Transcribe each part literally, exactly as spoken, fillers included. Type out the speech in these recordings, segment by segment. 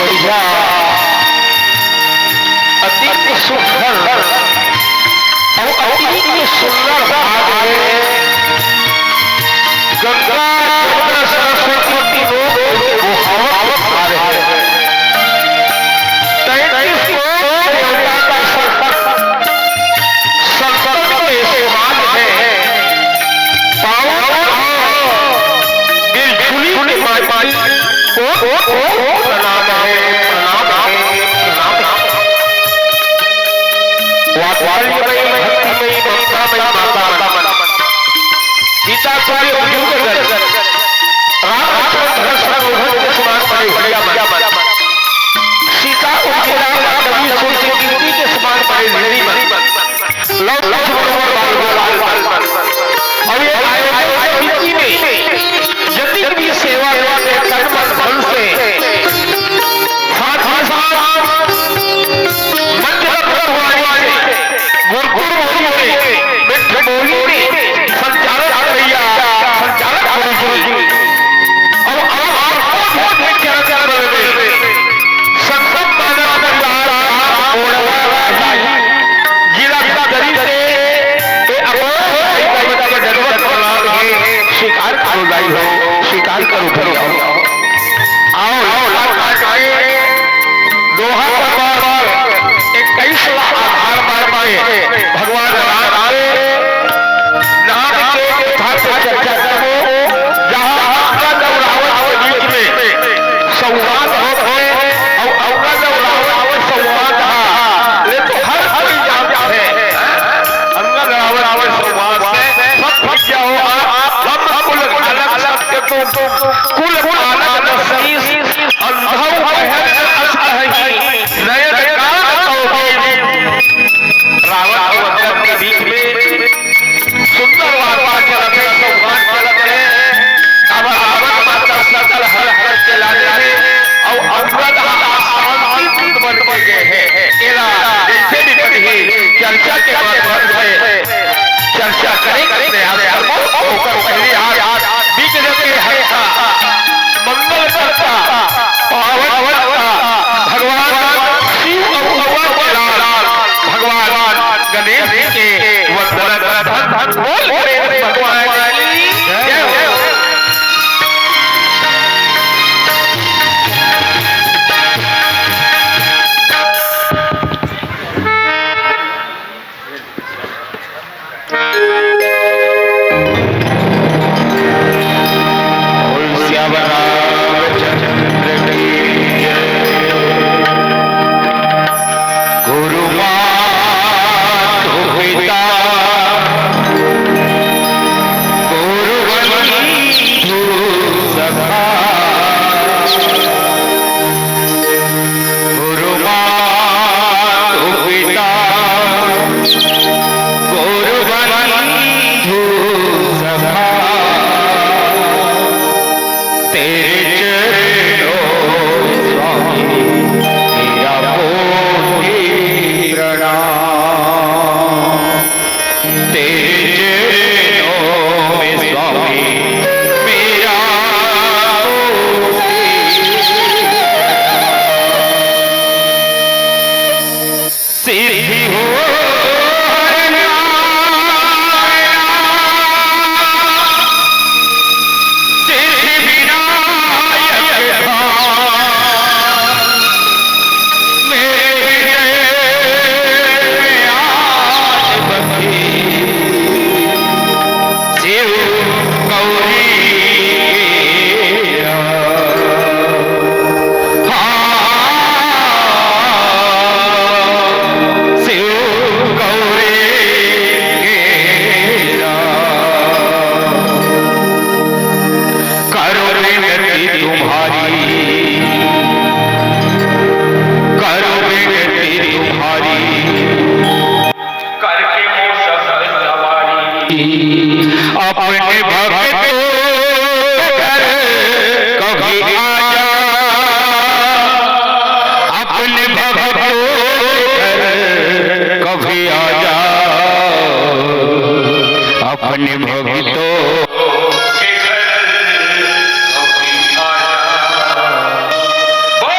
बढ़िया, अति सुंदर अउ अति सुंदर भाव हे। गंगा, जमुना, सरस्वती तीनों के मुहावत भाव हे। तैंतीस करोड़ देवता का संगम, संगम के समान हे। पावन अउ मिलजुली के माटी को, को, को प्रणाम हे, प्रणाम हे, प्रणाम हे। वात्सल्यमयी, भक्तिमयी, ममतामयी माता मन, गीता सूर्य उर्मिला, राम लक्ष्मण भरत शत्रुघ्न के समान बड़े भैया मन, सीता उर्मिला मांडवी सूर्य कीर्ति के समान बड़े दीदी मन, लव कुश मनोहर बाल बाल बाल। अउ ये आयोजन समिति में जतिक भी सेवा करथे तन मन धन से, साथ ही साथ मंच ल पकड़वाने वाले गुरतुर मोरी मोरी मिठ बोली में संचालक भैया, संचालक गुरु जी, अउ आप सबको बहुत बहुत प्यारा प्यारा बधाई। संगम मानव परिवार, मोड़वा राही, जिला सदरी से, ए अमोल भाई का बच्चा जगत प्रणाम हे, स्वीकार करो दाई हो, स्वीकार करो, करो, करो। आओ, आओ, लाल काट के दोहा प्रमाण इक्कीस ला आधार मान के भगवान राम के नाम के कथा पे चर्चा करबो, जहाँ अंगद अउ रावण के बीच में संवाद होत हे, अउ अंगद अउ रावण के संवाद हा, ले तो हर कोई जानत हे। अंगद रावण, रावण संवाद में सब विद्या हो, आप, आप, हम कुल अलग सत्य तुम, कुल अलग बत्तीस, अंधव बहन अस अहही, नयन कान कौ बीन। रावण अउ अंगद के बीच में सुंदर वार्ता चलत हे, संवाद चलत हे। अब रावण माता सीता ल हर हर के लाने हे, अउ अंगद ह शांति दूत बन के गे हे। एला जइसे भी कहीं चर्चा के माध्यम से चर्चा करे के प्रयास करबो। ओकर पहिली आज बीच जग के हरता, मंगल करता, पावन करता भगवान शिव अउ अउ लाल भगवान गणेश जी के वंदना करत हन। बोल गणेश भगवान की जय हो। बोल सियावर रामचंद्र की जय। गुरु मातु पिता गुरु बंधु सखा, गुरु मातु पिता गुरु बंधु सखा, तेरे चरणों में स्वामी मेरा कोटि प्रणाम। तेरे चरणों में स्वामी मेरा सिद्धि हो हर नारायण, सिद्धि विनायक धाम। मेरे हृदय में आज बसी शिव गौरी के राम। हाँ, शिव गौरी के राम। करो विनती तुम्हारी, करो विनती तुम्हारी, करके मोर सब सवारी। अपने भक्त को घर कभी आ जा, अपने भक्त को घर कभी आ जा, अपने भक्तों के घर कभी आ जा। बोल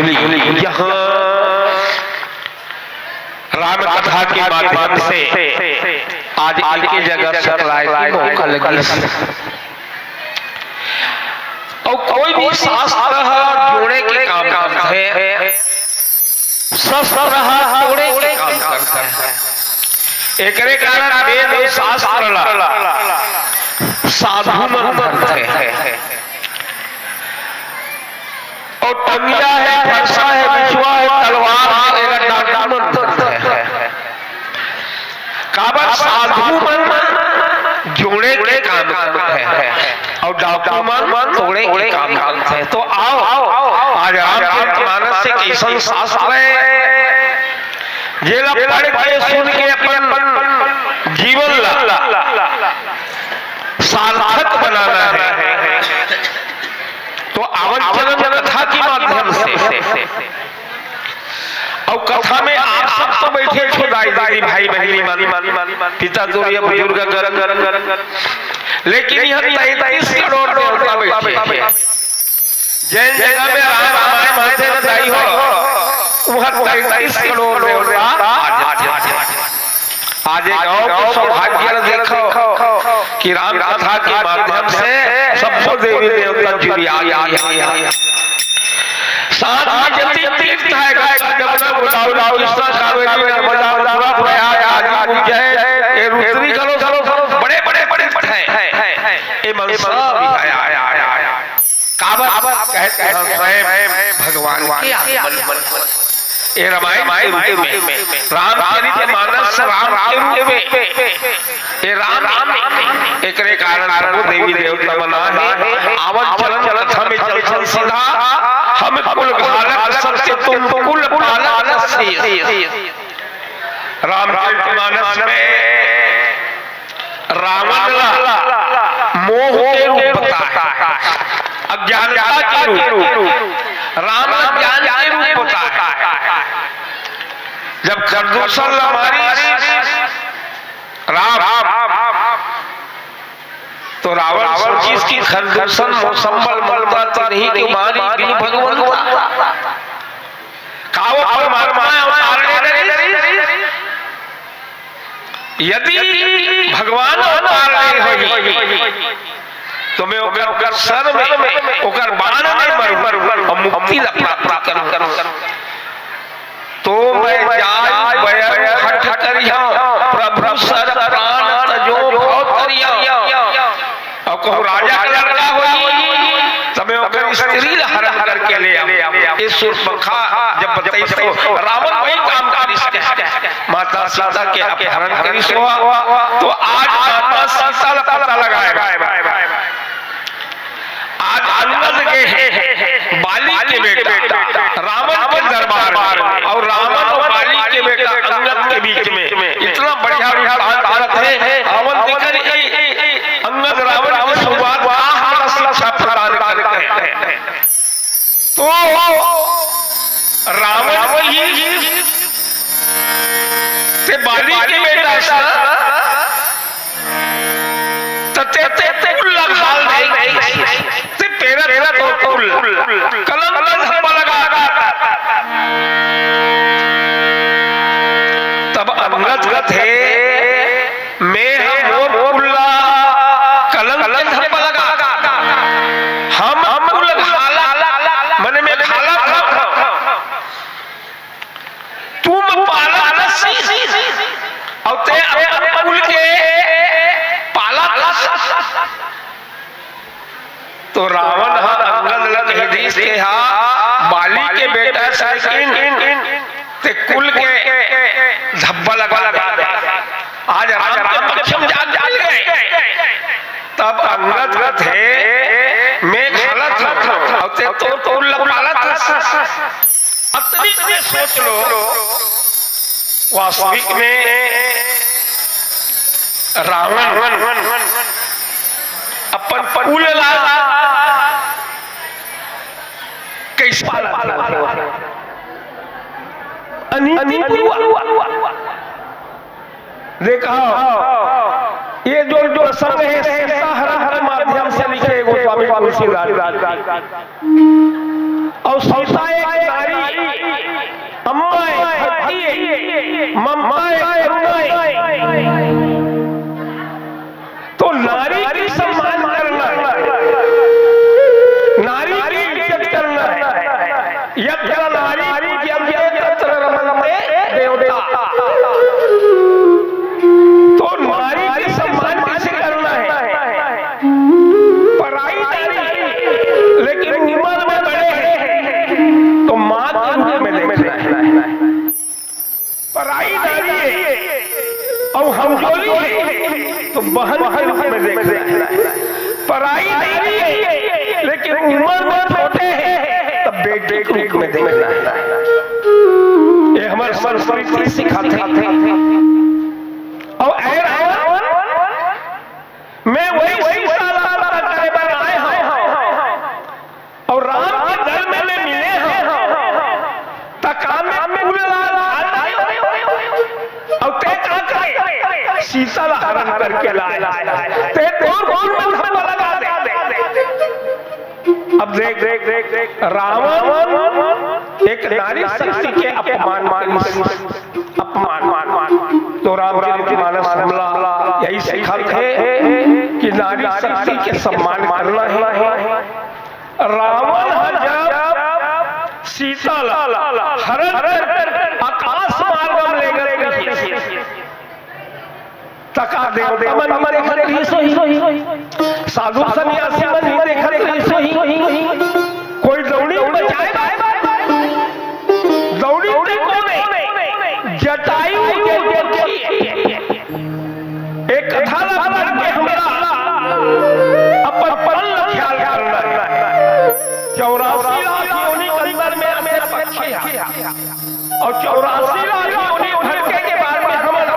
यहाँ राम कथा के माध्यम से आज एक जगह सकलाय के मौका लगिस। अउ कोई भी शास्त्र ह जोड़े के काम करथे, शस्त्र ह तोड़े के काम करथे। एकरे कारण वेद अउ शास्त्र ला साधु मन मानथे। अउ टंगिया हे, फरसा हे, बिछुआ हे, तलवार हे, एला डाकू मन मानथे। काबर साधु मन जोड़े के काम करथे अउ डाकू मन तोड़े के काम करथे। तो आओ, आज रामचरित मानस एक अइसन शास्त्र हे, जेला पढ़ के, सुन के अपन जीवन ला सार्थक बनाना हे। तो आवन चलन कथा के माध्यम से, अउ कथा में आप सब तो बइठे हो, दाई दीदी, भाई बहिनी मन, पिता तुरिया, बुजुर्ग गण, लेकिन इहाँ तैंतीस करोड़ देवता बइठे हे। जेन जगह में राम रामायण होथे ना दाई हो, उहाँ तैंतीस करोड़ देवता आ जाथे। आज ए गाँव के सौभाग्य ल देखो कि राम कथा के माध्यम से सबो देवी देवता जुरिया गे। साथ में जतिन तीर्थ हे, गंगा, जमुना, गोदावरी, कृष्णा, कावेरी, नर्मदा, मथुरा, प्रयाग, आदि, उज्जैन, ए रुद्री घलो, घलो, घलो बड़े, बड़े, बड़े तीर्थ हे। ए मन सब हे। काबर? काबर? कहे, कहे, स्वयं भगवान के आगमन। ए रामायण के रूप में, रामचरित मानस राम के रूप में, ए राम, एकरे कारण सबो देवी देवता मन आहे। आवन चलन कथा में चलथन सीधा, हम कुल घालक सत्य तुम कुल पालक शेष। रामचरित मानस में रावण ला मोह के रूप बताए, अज्ञानता के रूप, राम ला ज्ञान के रूप बताए। जब खरदूषण ला मारिस राम, तो रावण सोचिस कि खरदूषण मोर संबल ममता तो नहीं, तो मारी बिनु भगवंता। का वो परमात्मा अवतार ले रहिस? यदि भगवान अवतार ले होही, तो मैं ओकर, ओकर सर में ओकर बाण में मरूं अउ मुक्ति ला प्राप्त करूं। तो मैं जाय बयरु हठ करिहंव, प्रभु सर प्राण तजो भव तरिहंव। अउ कहूं राजा के लड़का होही, त मैं ओकर स्त्री ला हरण करके ले आऊं। ए सूर्पनखा जब बतइस तो रावण वही काम करिस, माता सीता के अपहरण करिस होही। तो आज माता सीता ला पता लगाए आज अंगद गे हे, बाली के बेटा, रावण के दरबार में, अउ रावण अउ बाली के बेटा अंगद के बीच में इतना बढ़िया वृत्तांत चलत हे। आवन देखन, ए अंगद रावण के संवाद का हमला शिक्षा प्रदान करत हे। तो रावण ही ते बाली के बेटा सा, त ते, ते, ते कुल ला घाल दे, ते पेरा, तेरा तो कुल कलंक धब्बा लगा। तब अंगद कथे, मैं ह मोर कुल ला कलंक धब्बा लगा, हम, हम कुल घाला, मने मैं घाला था। तुम पालक नसी, अउ ते अपन कुल के पालक। तो रावण ह अंगद ल कहि दिस के हा, बाली के बेटा, लेकिन ते कुल के धब्बा लगा दे। आज राम के पक्ष में जान डाल गए। तब अंगद कथे, मैं घालत हंव, अउ ते तो कुल ल पालत हस। अतनी में सोच लो, वास्तविक में रावण अपन कुल ला कइसे पालत हे? अनीति पूर्वक। देखो, ये जो, जो प्रसंग हे, सीता हरण के माध्यम से लिखे गोस्वामी तुलसीदास जी। अउ सीता एक नारी अउ हमजोली हे तो बहन के रूप में देखना हे। पराई नारी हे, लेकिन उमर में छोटे हे, तब बेटी के रूप में देखना हे। ये हमर संस्कृति सिखाथे। अउ ए रावण, मैं वही सीता ला करे बर आए हंव। अउ राम के दल में मैं मिले हंव, त का मैं कुल ला, अउ तैं का करे? सीता ला हरण करके लाए। तैं तोर कुल में धब्बा लगा दे। अब देख, देख, देख, देख, रावण एक नारी शक्ति के अपमान करिस। अपमान। तो रामचरित मानस हमला यही सिखाथे कि नारी शक्ति के सम्मान करना हे। रावण ह जब सीता ला हरण कर आकाश मार्ग में ले गए, त का देवता मन नइ देखत रहिस होही, साधु सन्यासी मन नइ देखत रहिस होही, कोई दौड़ी बचाए बर, दौड़ी कोन हे? जटायु के देखी। एक कथा ला पढ़ के हमरा अपन पल ला ख्याल करना हे। चौरासी लाख योनि के अंदर में आके पक्षी हे। अउ चौरासी लाख योनि भटके के बाद में हमन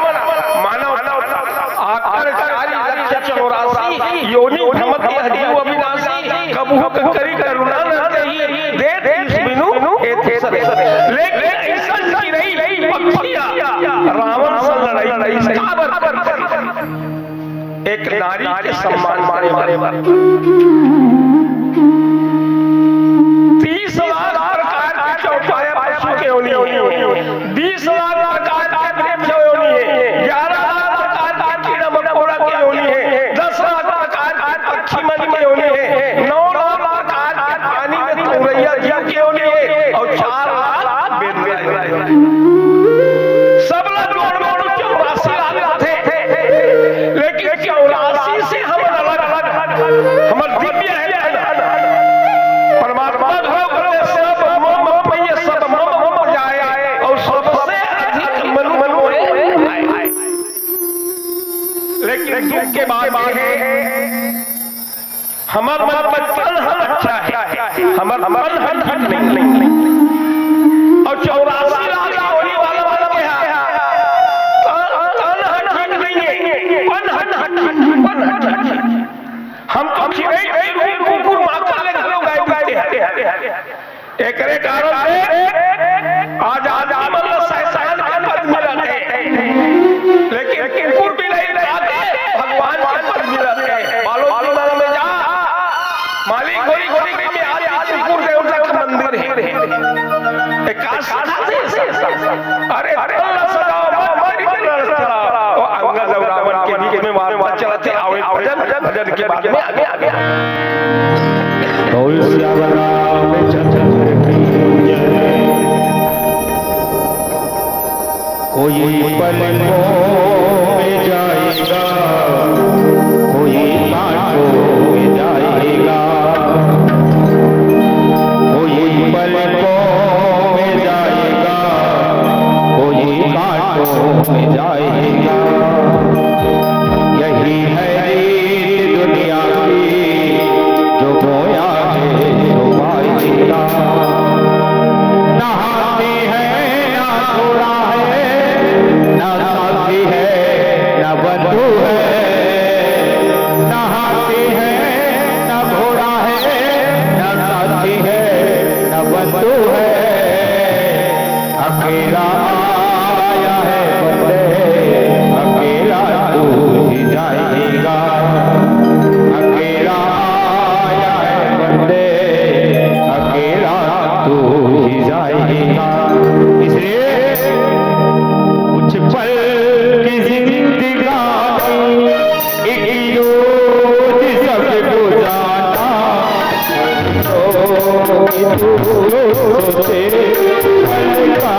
मानव आकर चारि लक्ष चौरासी योनि भ्रमत यह जीव अविनाशी, कबहूँ करी करुणा न कही, देत ईश बिनु एथे सही। लेकिन अइसन चिरई पक्षिया रावण से लड़ई करिस काबर? एक नारी के सम्मान करे बर। तीस लाख प्रकार के चौपाया पशु के योनि हे, बीस लाख प्रकार के वृक्ष योनि हे, ग्यारह लाख प्रकार के कीड़ा मकोड़ा के योनि हे, दस लाख प्रकार के पक्षी मन के योनि हे, नौ लाख प्रकार के पानी में तैरइया जीव के योनि हे, अउ चार लाख बेंदरा के योनि हे। सब ला जोड़ में तो चौरासी लाख होथे, लेकिन चौरासी से हमन अलग, हमर दिव्य हे। परमात्मा घलो कहथे, "सब मम मम ये सब मम मम जाए," अउ सबसे अधिक मनु मम मोहे। लेकिन दुख के बात ये हे, हमर मन में तन हन अच्छा हे, हमर मन हन ठीक नहीं। अउ चौरासी लाख योनि वाला मन के हा, तन, तन हन ठीक नहीं हे, मन हन, मन हन ठीक। हम तो चिरई, चिरई, कुकुर, माका ले घलो गाय पीते हे। एकरे कारण से आज आदमी मन ला शैतान के पद मिलत हे, लेकिन कुकुर बिलई ला के भगवान के पद मिलत हे। बालोद मंडल में जा, माली घोरी घोरी में आज कुकुर देवता के मंदिर हे। ए, का साथे? अरे, अरे, सजाओ, मारी के लड़त चला। ओ अंगद अउ रावण के बीच में वार्ता चलत हे, आवे भजन, भजन के बाद में आगे, आगे। बोल सियावर रामचंद्र की जय। कोई पलकों में जाएगा, कोई कांटों में जाएगा, कोई पलकों में जाएगा, कोई कांटों में जाएगा। यही है रीत दुनिया की, जो बोया है, सो पाएगा। ना हाथी है, ना घोड़ा है, ना साथी है, ना बंधु है। ना हाथी है, ना घोड़ा है, ना साथी है, ना बंधु है। अकेला आया है बंदे, अकेला तू ही जाएगा। अकेला आया है बंदे, अकेला तू ही जाएगा। इसलिए कुछ पल की जिंदगानी, एक रोज सबको जाना। तो तू सोचे पल का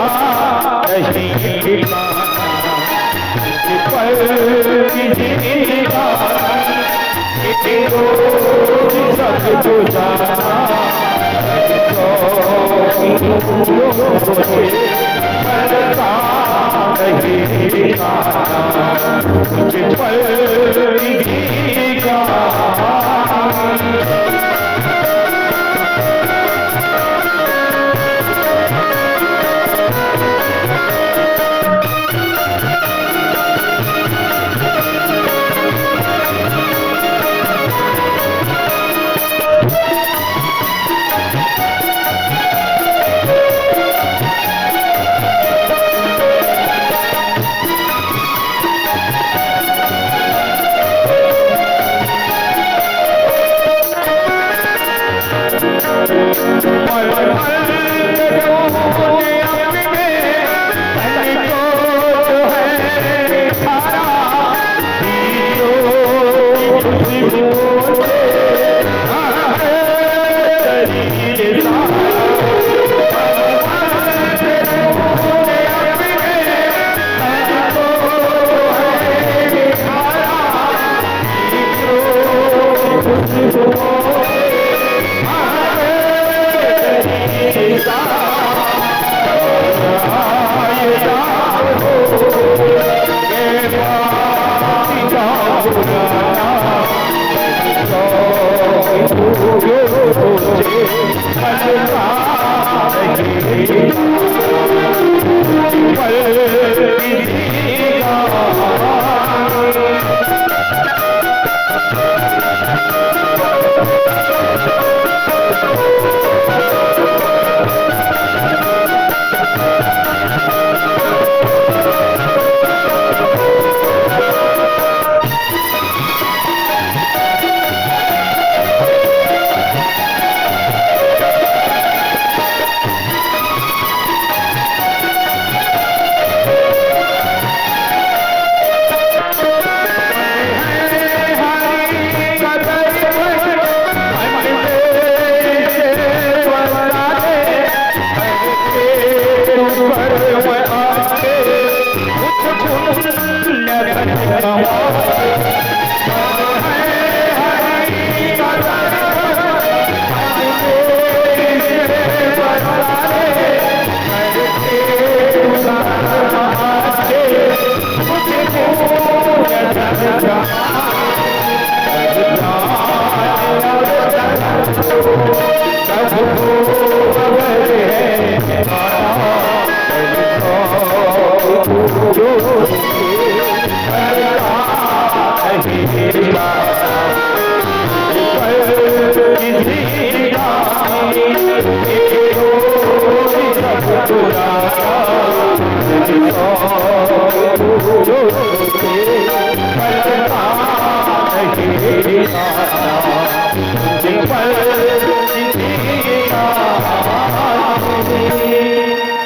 नहीं ठिकाना। पल की जिंदगानी, एक रोज सबको जाना। तो तू सोचे पल का नहीं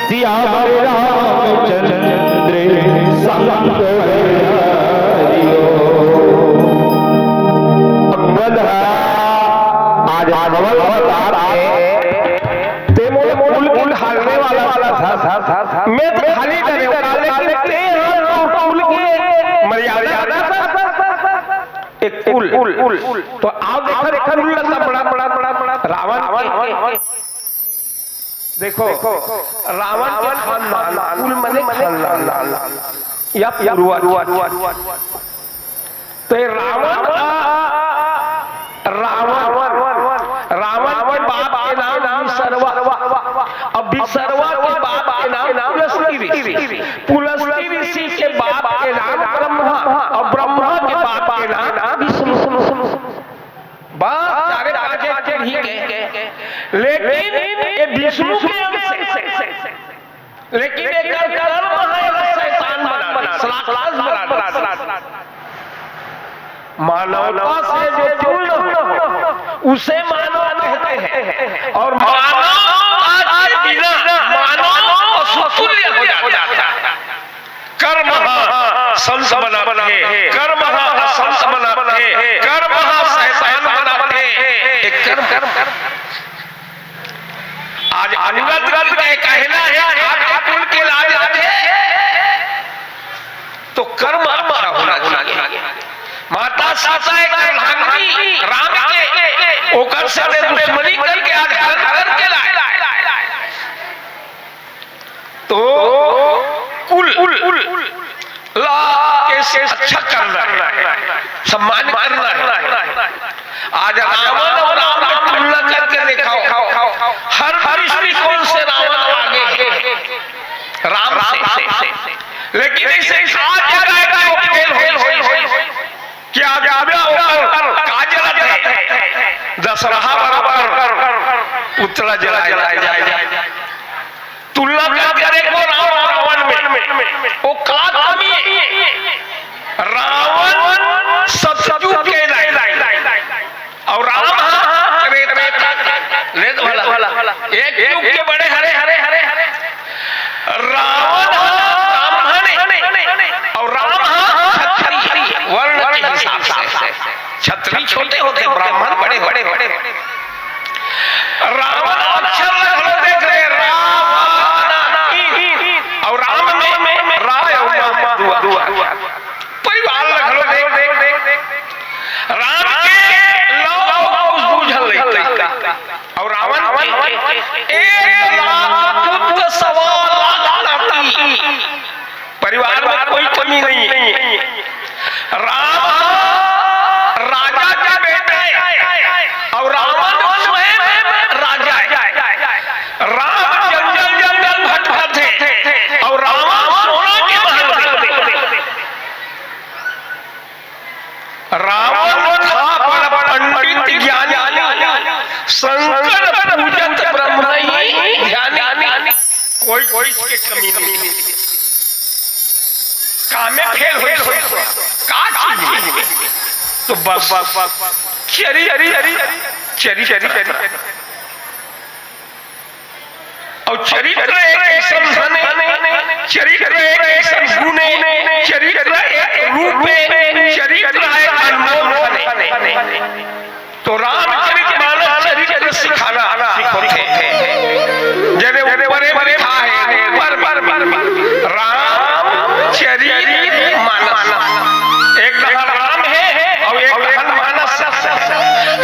सियावर रामचंद्र संग हरि हो। अंगद ह आज हमर अवतार हे, ते मोला कुल के ढालने वाला था, था, था, था। मैं तो खाली डरे हूँ, लेकिन ते ह तो कुल के मर्यादा। एक कुल, कुल। तो आओ देखो, देखो, कुल ला बड़ा, बड़ा, बड़ा, बड़ा रावण के। देखो, रावण के खानदान, कुल मने खानदान, या पूर्वज। तो ये रावण, रावण, रावण के बाप के नाम विसर्वा, अब विसर्वा के बाप के नाम पुलस्त्य ऋषि, पुलस्त्य ऋषि के बाप के नाम ब्रह्मा, और ब्रह्मा के बाप के नाम विष्णु। बस चारे पांच एक पीढ़ी के, लेकिन ये विष्णु के अंश हे। लेकिन एकर कर्म हे शैतान बना दे, राक्षस बना दे। मानवता से जो तुल्य हो, उसे मानव कहते हैं, और मानवता के बिना मानव पशु तुल्य हो जाता है। कर्म ह संत बनाथे, कर्म ह असंत बनाथे, कर्म ह शैतान बनाथे। एक कर्म, कर्म, कर्म। आज अंगद के कहना हे, आपके कुल के लाज आथे, तो कर्म अच्छा होना चाहिए। माता सीता एक अर्धांगिनी राम के, ओकर से दुश्मनी करके आज हरण करके लाए। तो कुल, ला के अच्छा करना है, सम्मान करना है। आज रावण और राम में तुलना करके देखो, हर दृष्टिकोण से रावण आगे है राम से। लेकिन ऐसे कहा जा रहा है कि वो फेल हो, कि आज पूरा ओकर का जलत है, दशरहा बराबर पुतला जलाए जाए। तुलना करके देखो राम और रावण में, वो का कमी है? रावण सतयुग के दाई और राम हा त्रेता के। ले तो भला, एक युग के बड़े हरे, हरे, हरे, हरे। रावण हा ब्राह्मण है और राम हा क्षत्रिय वर्ण के हिसाब से। क्षत्रिय छोटे होते, ब्राह्मण बड़े, बड़े, बड़े। रावण अक्षर ल घलो देख ले, रावण। और राम में रा और मा, दुआ, दुआ। परिवार ल घलो देख, देख, देख, देख। राम के लव कुछ बूझल लइका। और रावण के एक लाख पुत्र, सवा लाख नाती। परिवार में कोई कमी नहीं है। राम राजा के बेटा है और रावण स्वयं राजा है। राम जंगल जंगल भटकत है और रावण सोना के महल में। रावण था बड़ पंडित ज्ञानी, शंकर पूजत ब्रह्म ही ध्यानी। कोई चीज के कमी नहीं। काम में फेल हो, का चीज में? तो बस, बस, बस, चरी, चरी, चरी, चरी, चरी। और चरित्र एक ऐसन धन है, चरित्र एक ऐसन गुण है, चरित्र एक रूप है, चरित्र है अनमोल धन है। तो रामचरित मानस चरित्र सिखाना सिखोथे। जैसे ऊपर में लिखा है, ऊपर, पर, पर, पर, रामचरित मानस। एक डहर राम है और एक डहर मानस।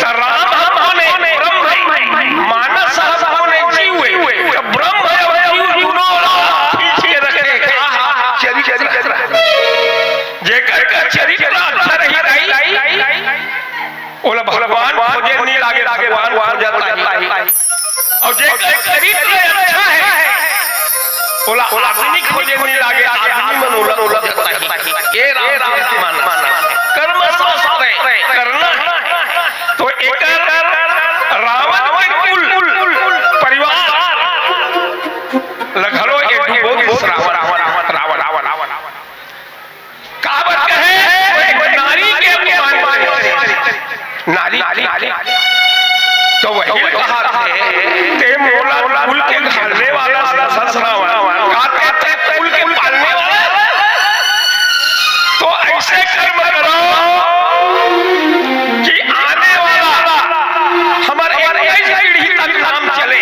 तो राम हम होने ब्रह्म है, मानस हम होने जीव है। तो ब्रह्म है और जीव दोनों ला खींच के रखे। कहा चरित्र। जेकर का चरित्र अच्छा रही, रही, ओला भगवान खोजे नहीं लागे, भगवान खोजत रही। और जेकर चरित्र अच्छा है, ओला आदमी खोजे नहीं लागे, आदमी मन ओला खोजत रही। ये रामचरित मानस। कर्म शास्त्र है, करना है। तो एकर रावण के कुल परिवार ल घलो ये डुबो गिस रावण, रावण, रावण, रावण। काबर कहे, वो एक नारी के अपमान करे। नारी, नारी, नारी। तो वही कहा थे, "ते मोला कुल के घालने वाला ससुरावा, का ते, ते कुल के पालने वाला?" तो ऐसे कर्म करो कि आने वाला हमारे इक्कीस पीढ़ी तक नाम चले।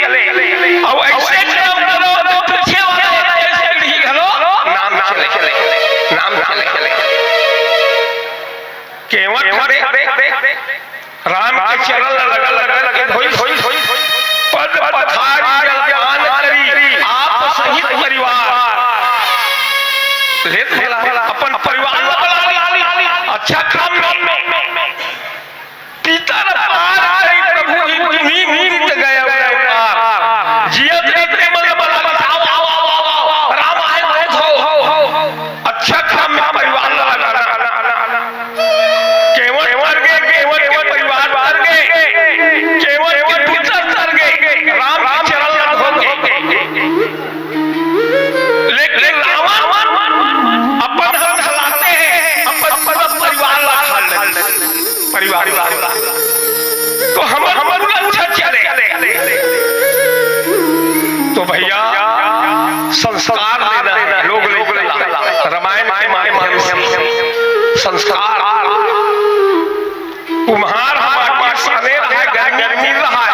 और ऐसे कर्म करो तो पीछे वाला इक्कीस पीढ़ी घलो नाम चले, नाम चले। केवट खड़े राम के चरण ल लगल लगल के धोई, धोई, धोई, पद पथारी जलपान करी, आप सहित परिवार। ले तो भला, अपन परिवार ल बला ली। अच्छा काम में पितर पार करी प्रभु ही तुम्ही मुदित गए अवतार। जियत रहते मन बला ली, आओ, आओ, आओ, आओ, आओ। राम आए, आओ, आओ, आओ, आओ। अच्छा काम में परिवार ल लगाना। केवट तर गे, केवट के परिवार तर गे, केवट के पुत्र तर गे, राम के चरण ल धो गे। लेकिन रावण अपन हाथ हलाते हैं, अपन पूरा परिवार ला खा लेते हैं। परिवार, तो हम, हम पूरा अच्छा चले। तो भैया, संस्कार लेना है, लोक, लोक कला, रामायण के माध्यम से संस्कार। कुम्हार ह माटी साने रहय, गर्मी मिल रहय,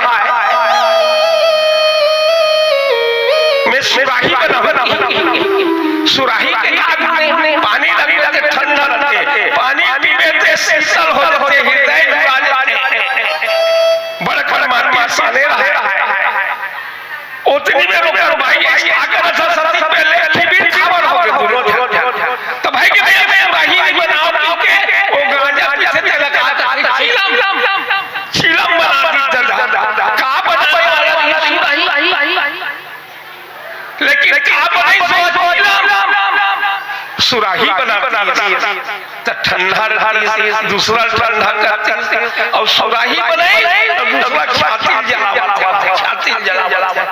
में सुराही बनावत हे। सुराही के आग में पानी डालबे ते ठंडा रहिथे, पानी पीबे ते शीतल हो जाथे, हृदय जुड़ा जाथे। बड़ कन माटी साने रहय। ओतनी में ओकर भाई आके रथा सती पहले खिबिर खाबर हो गे दूनों झन। त भाई के त ठंडा रहिथे, दूसरा ठंडा करथे, अउ सुराही बनाए त दूसरा छाती जलावत हे, छाती जलावत हे।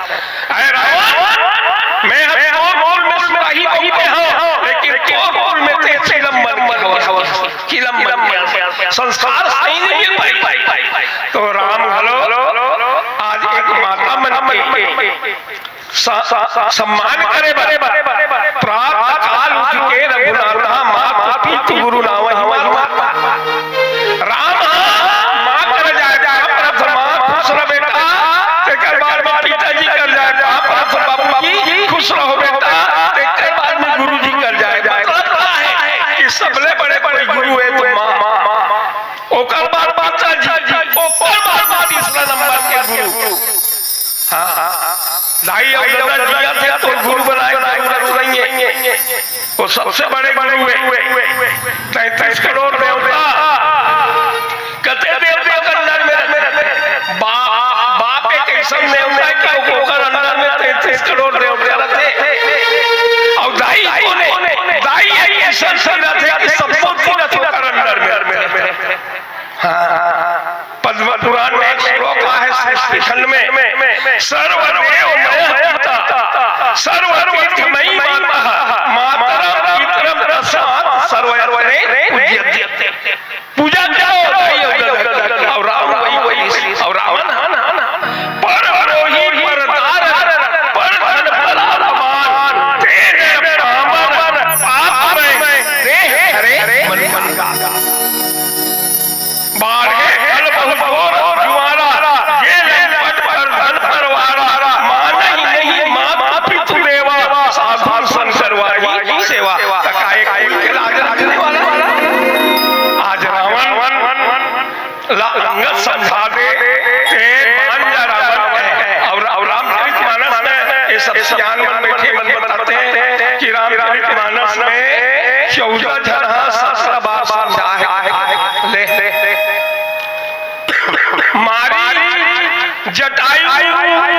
अरे रावण, मैं ह तोर कुल में सुराही बहू के हंव, लेकिन तोर कुल में ते चिलम बन के हवस, चिलम बन के हवस। संस्कार सही नइ हे भाई। त राम घलो आज एक माता मन के स-, स-, सम्मान करे बर प्रात काल उठ के रघुनाथा माँ को पीत गुरु नावहि माता। राम ह माँ कर जाय, माँ प्रथमा, खुश रह बेटा, तेकर बाद में पिताजी कर जाय, माँ प्रथमा बाबूजी, खुश रहो बेटा, तेकर बाद में गुरुजी कर जाय। मतलब का हे कि सबले बड़े कोई गुरु हे तो माँ, ओकर बाद पिताजी, ओकर बाद में तीसरा नंबर के गुरु। हाँ, हाँ, हाँ। दाई अउ ददा जियत हे तो गुरु बनाय, गुरु, गुरु नहीं हे। वो सबसे बड़े गुरु हे। तैंतीस करोड़ देवता, कते देवता के अंदर में रहिथे। बाप, बाप एक अइसन देवता हे कि ओकर अंदर में तैंतीस करोड़ देवता रहिथे। अउ दाई कोन हे? दाई एक अइसन तीरथ हे कि सबो तीरथ ओकर अंदर में रहिथे। हाँ, पद्म पुराण में एक श्लोक आहे सृष्टि खंड में, "सर्वदेव मयः पिता, सर्वतीर्थमयी माता, मातरं पितरं तस्मात् सर्वयत्ने पूज्यते।" पूजा करो, भाई, अउ राम वही, अउ रावण, हाँ, हाँ, हाँ, पर द्रोही, पर दार, पर धन, पर अपमान, तेज पामर, पाप में देह हरे मन का। बाढ़े खल बहु घोर जुआरा, ये लंपट पर धन परवारा, मानहि नहीं मात पितु देवा, साधु संग करवाही सेवा। त काय कुल के लाज रखने वाला? आज रावण ला अंगद समझा दे, ते मान जा रावण कहे। अउ, अउ रामचरित मानस में ये सब सियान मन बैठे मन बताथे कि रामचरित मानस में चौदह झन ह सत्रह बार समझा हे। ले, ले, ले। मारी, जटायु,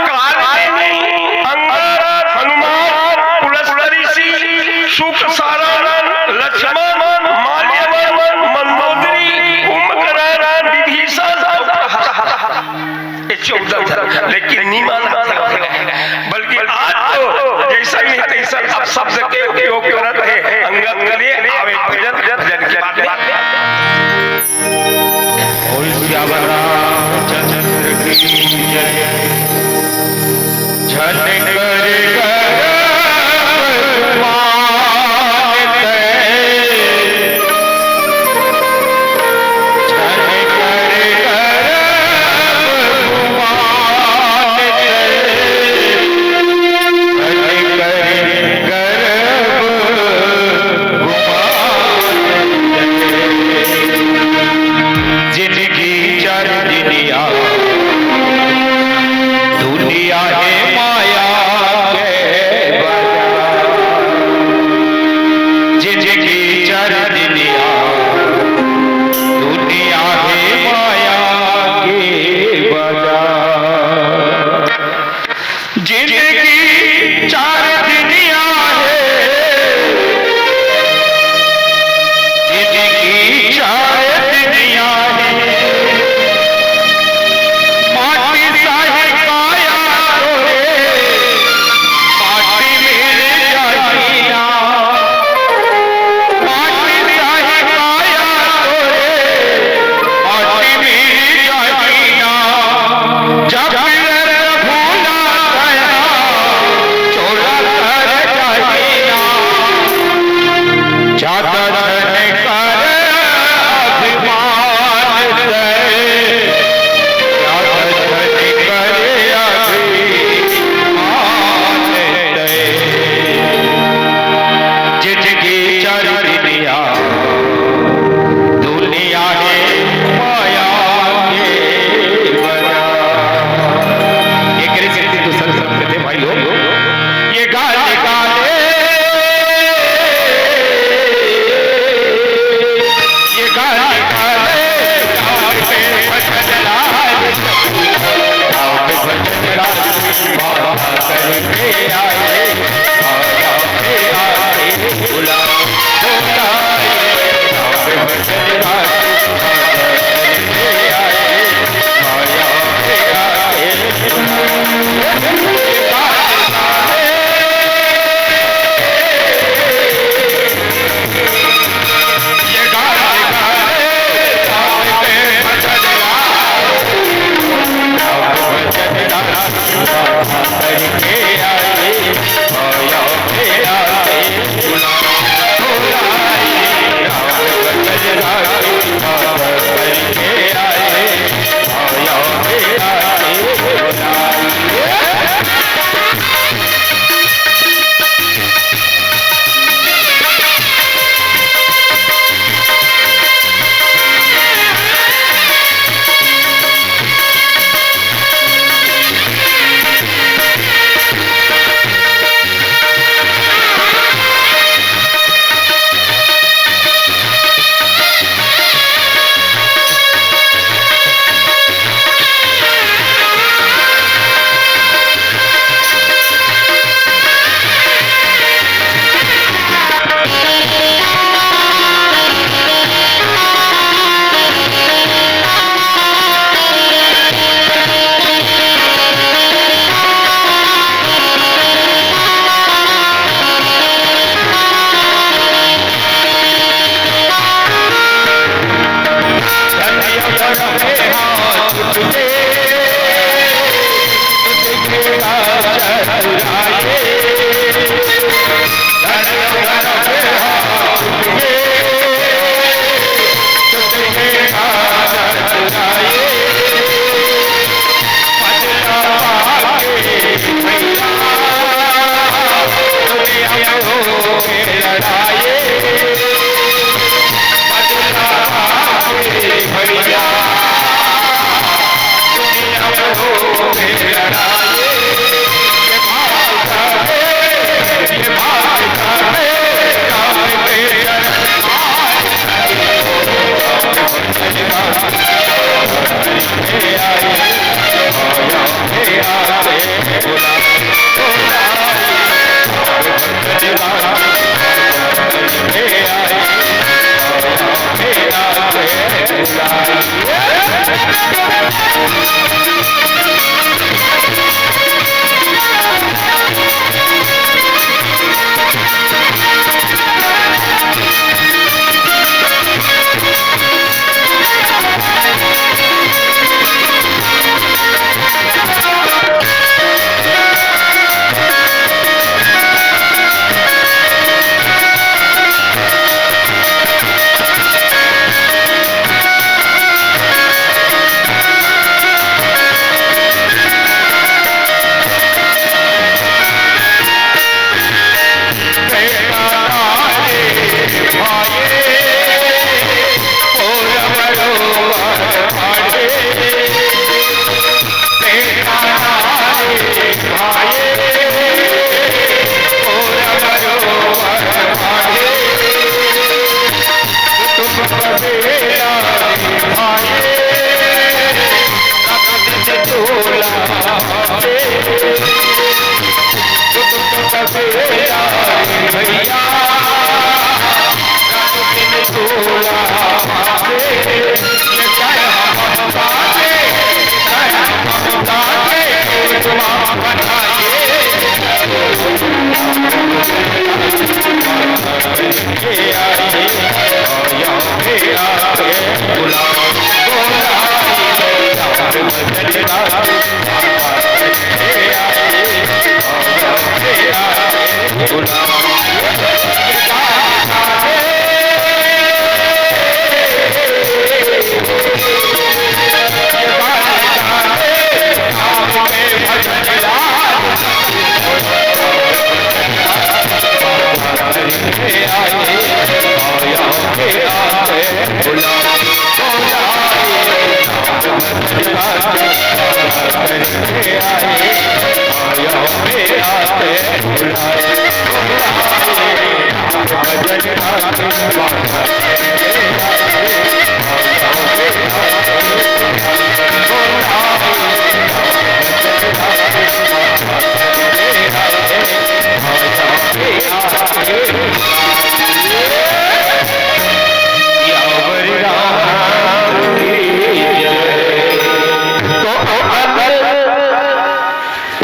कालनेमी, अंगद, हनुमान, पुलस्त्य ऋषि, शुक, सारण, लक्ष्मण, माल्यवन, मंदोदरी, कुंभकर्ण, विभीषण, ये चौदह झन, लेकिन निमन, बल्कि आज तो जैसा नहीं तैसा अब शब्द के उपयोग करत हे। अंगद के लिए आवे भजन, भजन की बात। बोल सियावर रामचंद्र की जय। झन कर गर्व गुमान तैं, झन कर गर्व गुमान तैं, झन कर गर्व गुमान तैं। जिनगी चार दिनिया, दुनिया हे माया के बाजार। जिनगी चार दिनिया, दुनिया हे माया के बाजार। जिनगी चार दिनिया हे, जिनगी चार दिनिया हे। माटी साही काया तोरे, माटी मिल जाही ना। माटी साही काया तोरे, माटी मिल जाही ना। जब रघुनाथ आया, चोला कर जाही ना। ज्यादा धन कर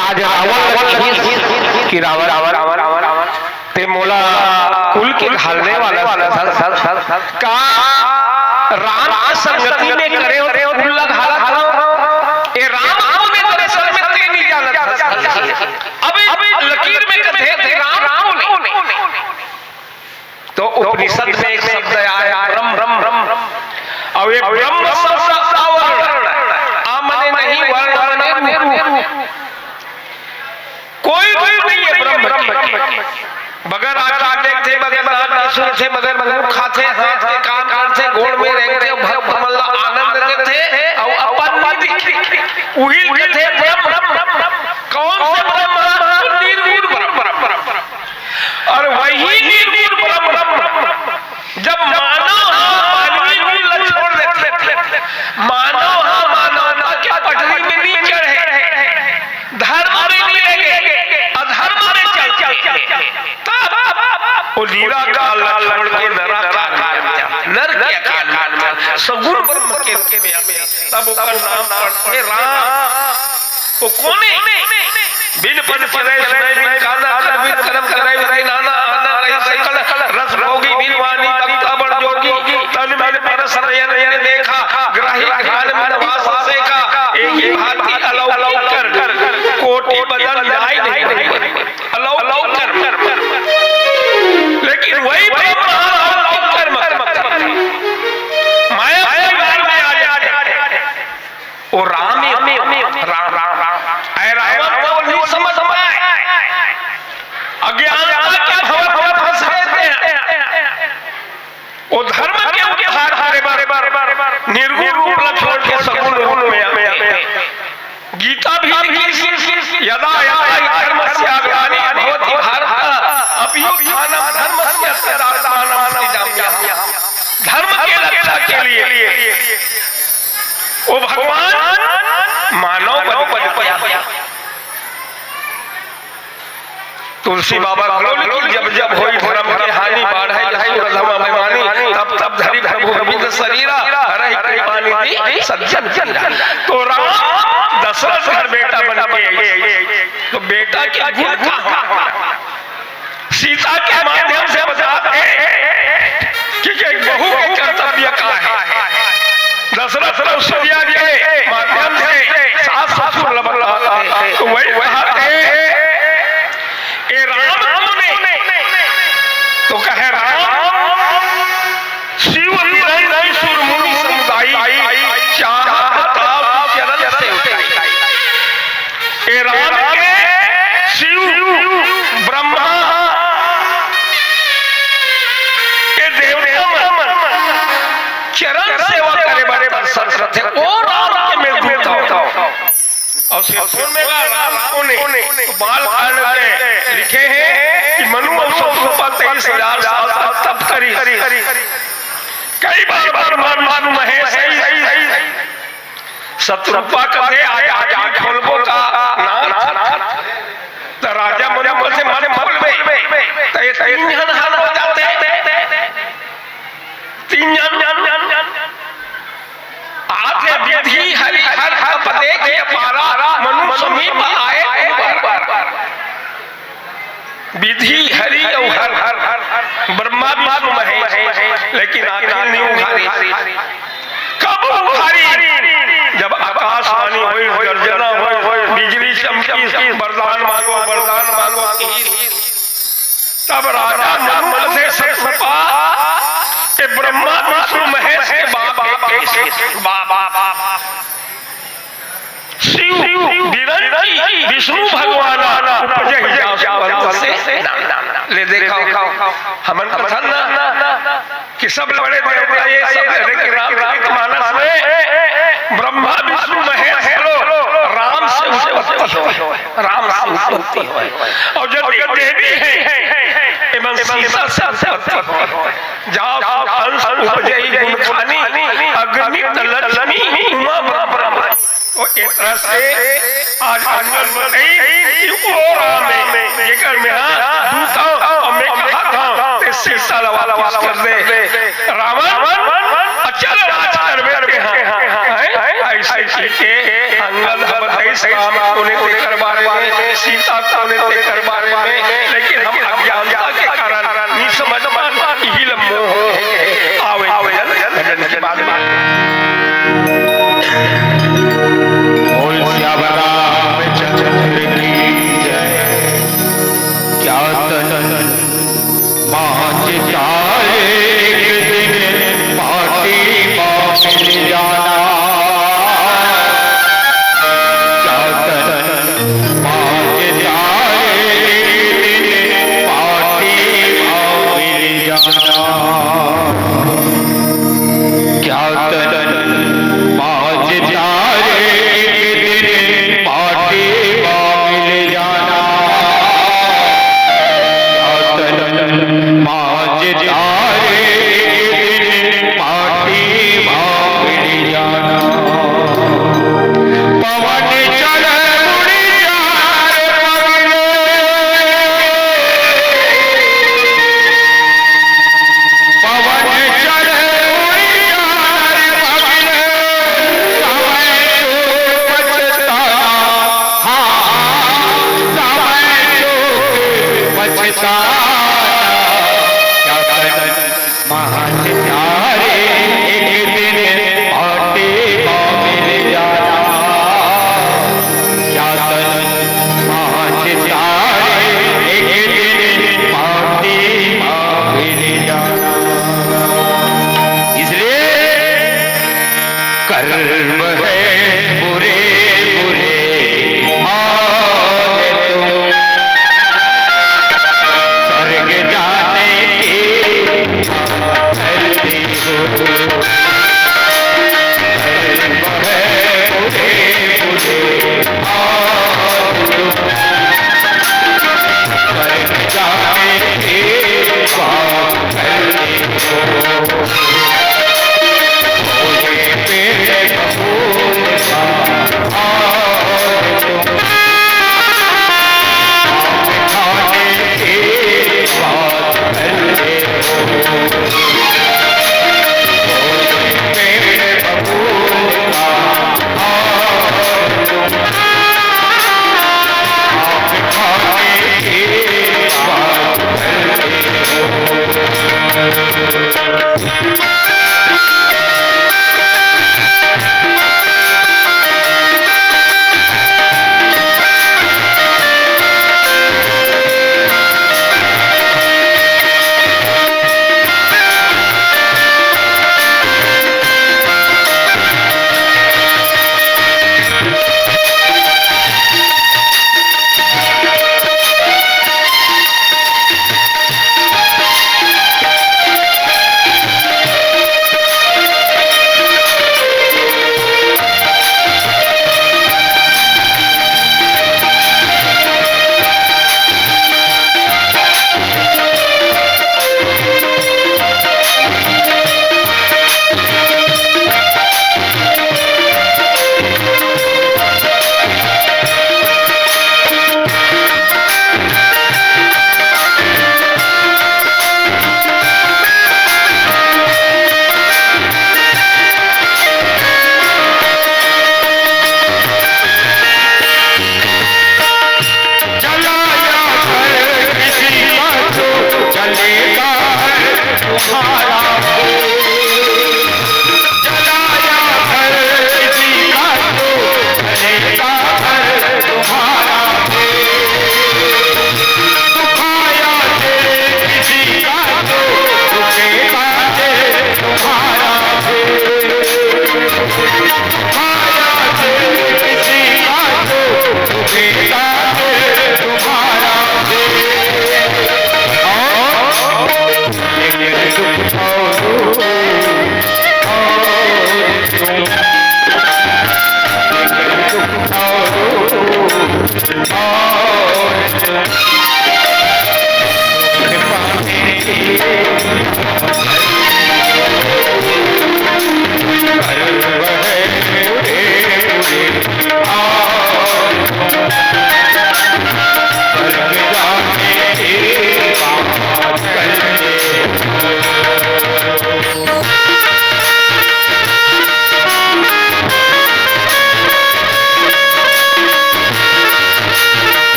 आज रावण ल कहिस कि रावण, ते मोला कुल के घालने वाला हस, का राम के संगति में करे हो, कुल ला घालत हस। ए राम को मैं दरअसल में ते नहीं जानत हस। अब, अब लकीर में कथे ते राम को नहीं। तो उपनिषद में एक शब्द आय, ब्रह्म। अउ ये ब्रह्म शब्द अवर्ण, आ मने नहीं, वर्ण मने रूप। कोई रूप नहीं है ब्रह्म के। बगैर आँख के देखथे, बगैर नाक के सुनथे, बगैर मुंह खाथे, हाथ के काम करथे, गोड़ में रेंगथे, भक्त मन ला आनंद देथे, अउ अपन नहीं दिखे। उही ल कथे ब्रह्म। कौन से ब्रह्म? निर्गुण ब्रह्म। अउ वही निर्गुण ब्रह्म जब मानव ह मानवी कुल ल छोड़ देथे, मानव ह मानवता के पटरी में नहीं चढ़े, धर्म में नहीं लगे, अधर्म में चल चल, तब वो लीला काल ल छोड़ के नरक काल में, नरक के काल में, सगुण ब्रह्म के रूप में आथे, तब ओकर नाम पड़थे राम। वो कोने? बिन पंच करे सुने बिन काना, कर बिन करम करे बिन नाना, आना रहित सकल रस भोगी बिन वानी बक्ता बड़ जोगी, तन मन परस नयन बिन देखा, ग्राही घान बिन वास सेका, एही भांति अलौकिक कर, कोटि बदन जाय नहीं बन। अलौकिक कर। लेकिन वही ब्रह्म अलौकिक कर। माया परिवार में आ जाथे। वो राम ही राम, राम, राम, राम। ऐ रावण को नहीं समझ पाए। अज्ञानता के भंवर में फंस गए थे। वो धर्म के उद्धार करे बर निर्गुण रूप ला छोड़ के सगुण रूप में आए। गीता भी लिखिस, यदा यदा हि धर्मस्य ग्लानिर्भवति भारत, अभ्युत्थानं धर्मस्य तदात्मानं सृजाम्यहम्। धर्म के रक्षा के लिए वो भगवान मानव बन के आया। तुलसी बाबा घलो लिखिन, जब जब होई धर्म के हानि, बाढ़ै असुर अधम अभिमानी, तब तब धरि प्रभु विविध शरीरा, हरहि कृपा निधि सज्जन, सज्जन। तो राम दशरथ घर बेटा बन के, तो बेटा के गुण का होना? सीता के माध्यम से बताते हैं कि एक बहू के कर्तव्य का है। दशरथ कौशल्या के माध्यम से सास ससुर ल बताते हैं। तो वही कहा थे, ए राम तूने, तो कहे राम, शिव निरंजन सुर मुनि समुदाई, चाहत ताप चरण सेवकाई। ए राम के शिव, ब्रह्मा, ए देवता मन चरण सेवा करे बर प्रसन्न रथे। ओ राम के मैं दूत हौं। अउ सेतुन में गा राम कोने, तो बाल कांड में लिखे हे कि मनु अउ शतरूपा तेईस हजार साल तक तप करिस। कई बार, बार, बार विष्णु महेश शतरूपा कथे, आज, आज आँखी खोलबो का ना? त राजा मनु कथे, मत खोलबे। त ये तीन झन हल हो जाते। तीन झन, झन, झन, झन। आथे विधि हरि हर तप देखि अपारा, मनु समीप आए उबारा। विधि हरि अउ हर, ब्रह्मा विष्णु महेश, लेकिन आँखी नइ उघारे। कब उघारी? जब आकाशवाणी होइस, गर्जना होइस, बिजली चमकिस, वरदान मांगो, वरदान मांगो किहिस। तब राजा मनु कथे शतरूपा, ए ब्रह्मा विष्णु महेश के बाप हे, बाप, बाप, बाप। शिव, बिरंची, विष्णु भगवान उपजहि जासु अंत से। ले देखव, हमन कथन ना कि सब बड़े देवता ये सब, लेकिन रामचरित मानस में ब्रह्मा विष्णु महेश घलो राम से उत्पत्ति होय, राम से उत्पत्ति होय। अउ जब देवी हे, एमन सीता से उत्पत्ति होय। जासु अंश उपजहि गुण खानी, अगणित लक्ष्मी उमा ब्रह्म। तो एक तरह से आज हमन बताई कि ओ राम हे, जेकर मैं हा दूत हौं अउ मैं कहत हौं, ते सीता ला वापस कर दे। रावण, अच्छा राज करबे तेहा, हैं? अइसे कहिके अंगद ह बताइस राम कोन हे तेकर बारे में, सीता कोन हे तेकर बारे में, लेकिन हम अज्ञानता के कारण नइ समझ पान, इही ल मोह हे। आवे भजन, भजन के बाद में। बोल सियावर रामचंद्र की जय। क्या तन मांझ तारे एक दिन माटी मा मिल जाना। क्या तन मांझ तारे एक दिन माटी मा मिल जाना। क्या तन मांझ तारे एक दिन माटी मा मिल जाना। क्या तन मांझ तारे एक दिन माटी मा मिल जाना। पवन चढ़ उड़ जा रे पगले। पवन चढ़ उड़ जा रे पगले। समय तो पछताना, हाँ, समय तो पछताना। क्या तन मांझ तारे एक दिन माटी मा मिल जाना। क्या तन मांझ तारे एक दिन माटी मा मिल जाना। इसलिए कर्म है बुरे बुरे आदतों, स्वर्ग जाने की करती हो। कर्म है बुरे बुरे आदतों, स्वर्ग जाने की बात करती हो।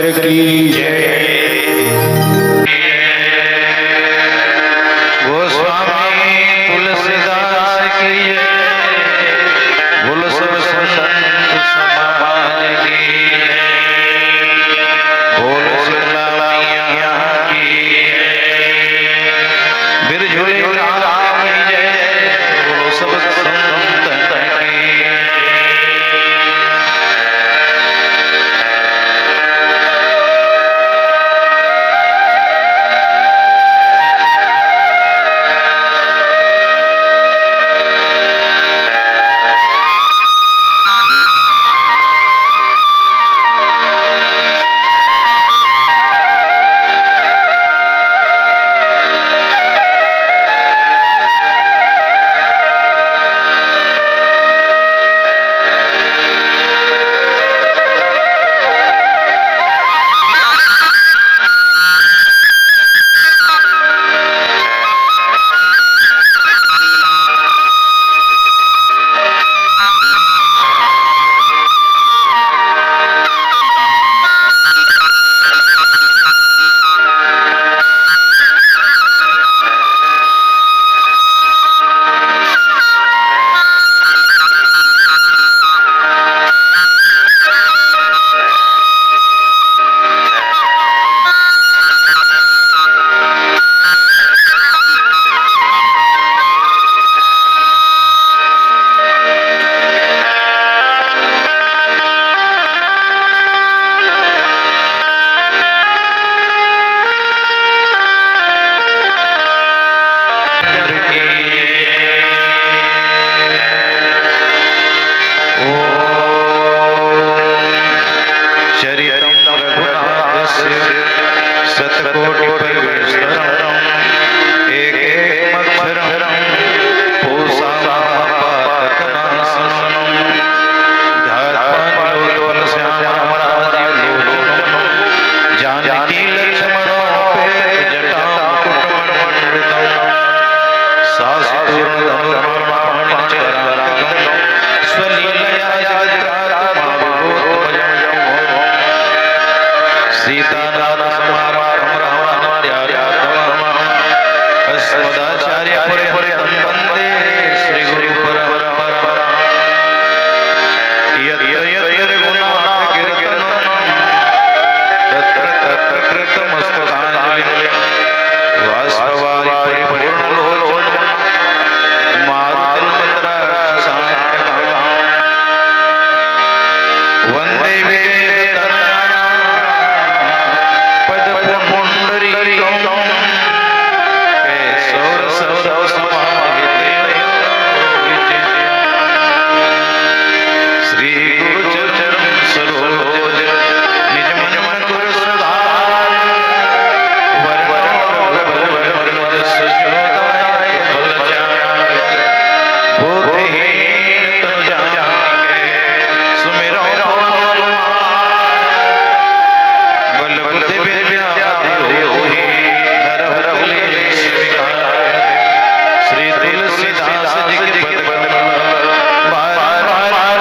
की जय। गोस्वामी तुलसीदास की जय। बोल सब संत समाज की जय। बोल शीतला मैया की जय। बिरझुली राम की जय। बोल सब संत की जय। चरितं रघुनाथस्य शतकोटि परिविस्तरम्। एकैकमक्षरं पूषामहं पादपद्मासनम्। ध्यात्वा नीलोत्पलश्यामं राजीवलोचनम्। जानकी लक्ष्मणोपेतजटां मुकुटमणिकृतम्। सासितूर्णधनुर्बाणं पाणिचरान्तकम्। स्वलीलया जगत्प्रातमाविवोत्पयम्। सीतानाथसमारम्भं रामानुजमध्यमम्। अस्मदाचार्यपर्यन्तं वन्दे श्रीगुरुपरम्पराम्। यत्र यत्र रघुनाथकीर्तनं तत्र तत्र कृतमस्तकाञ्जलिम्। बाष्पवारि परिपूर्णलोचनं मारुतिनमतराक्षसान्तकम्। वन्दे वेदतनयानां पदपुण्डरीकम्। केशवरससमाहिते श्रीगुरुचरणसरोज निजमनमुकुरसुधारि। वरनौ रघुबर विमल जसु जो दायक फलचारि। बुद्धिहीन तनु जानिके सुमिरौ पवन कुमार। बल बुद्धि विद्या अति होई हरहु कलेस विकार। श्री तुलसीदास जी के पद कमल बार बार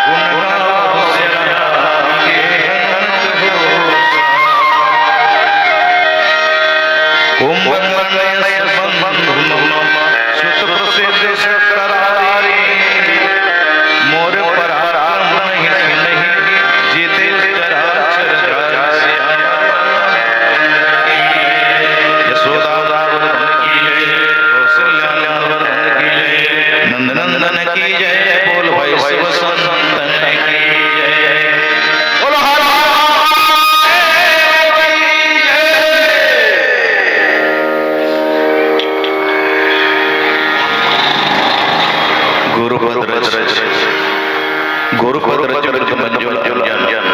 गुण गावत श्याम के अनंत होसा। कुंभकर्ण यश बंधु मम सुत प्रसिद्ध सत्करारी। मोर पराक्रम नहीं सुनहि जीते चराचर जान श्याम। यशोदा नंदन की जय, कौशल्या नंदन की जय, नंदनंदन की जय, बोल भाई शिव संतन की जय। बोलो हर हर महादेव की जय। गुरुपद रज, गुरुपद रज मृदु मंजुल अंजन,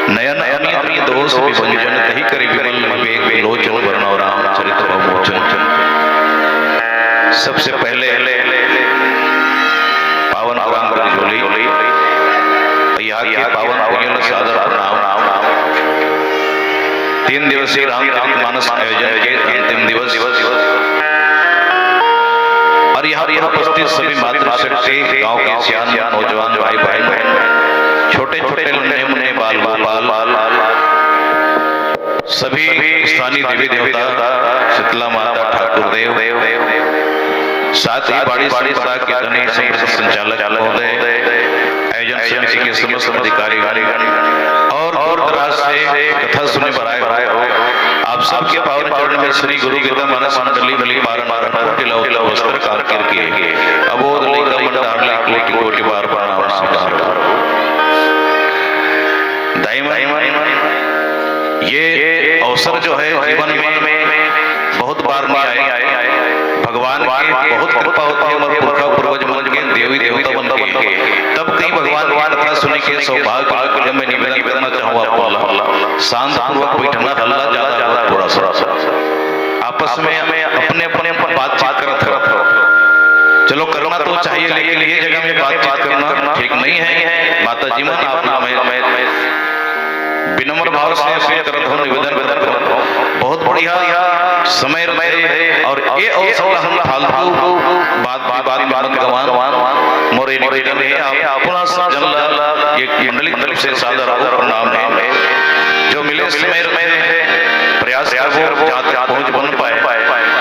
नयन अनीन्द्रिय दोष विभंजन, तहि करि विमल विवेक विलोचन, वरनौ रामचरित बहु मोचन। सबसे पहले पावन पुराण की झोली, यहाँ के पावन पूजन सादर प्रणाम। तीन दिवसीय रामचरित मानस आयोजन के अंतिम दिवस और यहाँ पर उपस्थित सभी मातृशक्ति, गांव के सियान नौजवान भाई बहन, छोटे छोटे छोटे नन्हे मुन्ने बाल गोपाल, सभी स्थानीय देवी देवता, शीतला माता, ठाकुर देव, साथ ही बाड़ी संप्रदाय के धनी संप्रदाय संचालक महोदय, आयोजन समिति के समस्त अधिकारीगण और दूर दराज से कथा सुने बर आए हो, आप सबके पावन चरण में श्री गुरु गीता मानस मंडली भली पारन पारन कोटि लौट वस्त्र कार करके अबोध लइका मन डार ले कोटि कोटि बार प्रणाम स्वीकार। दाई मन, ये अवसर जो है जीवन में बहुत बार नहीं आए। भगवान की बहुत कृपा होती है हमारे पुरखा पूर्वज मन के, देवी देवता मन के, तब कहीं भगवान की कथा सुने के सौभाग्य। मैं निवेदन करना चाहूँ आप मन ला, शांत पूर्वक बैठना, हल्ला ज्यादा हो थोड़ा सा, आपस में अपने अपने बातचीत करत रहो। चलो, करना तो चाहिए, लेकिन ये जगह में बातचीत करना ठीक नहीं है। माता जी मन, आप लोग मैं विनम्र भाव से अपील करत हूँ, निवेदन करत हूँ। बहुत बढ़िया समय रहे और ये अवसर ला हम फालतू बात विवाद में मत गंवान। मोर ये निवेदन है, आप अपना सब जन ला ये मंडली की तरफ से सादर प्रणाम है। जो मिले समय रहे, प्रयास करबो जहाँ तक पहुँच बन पाए।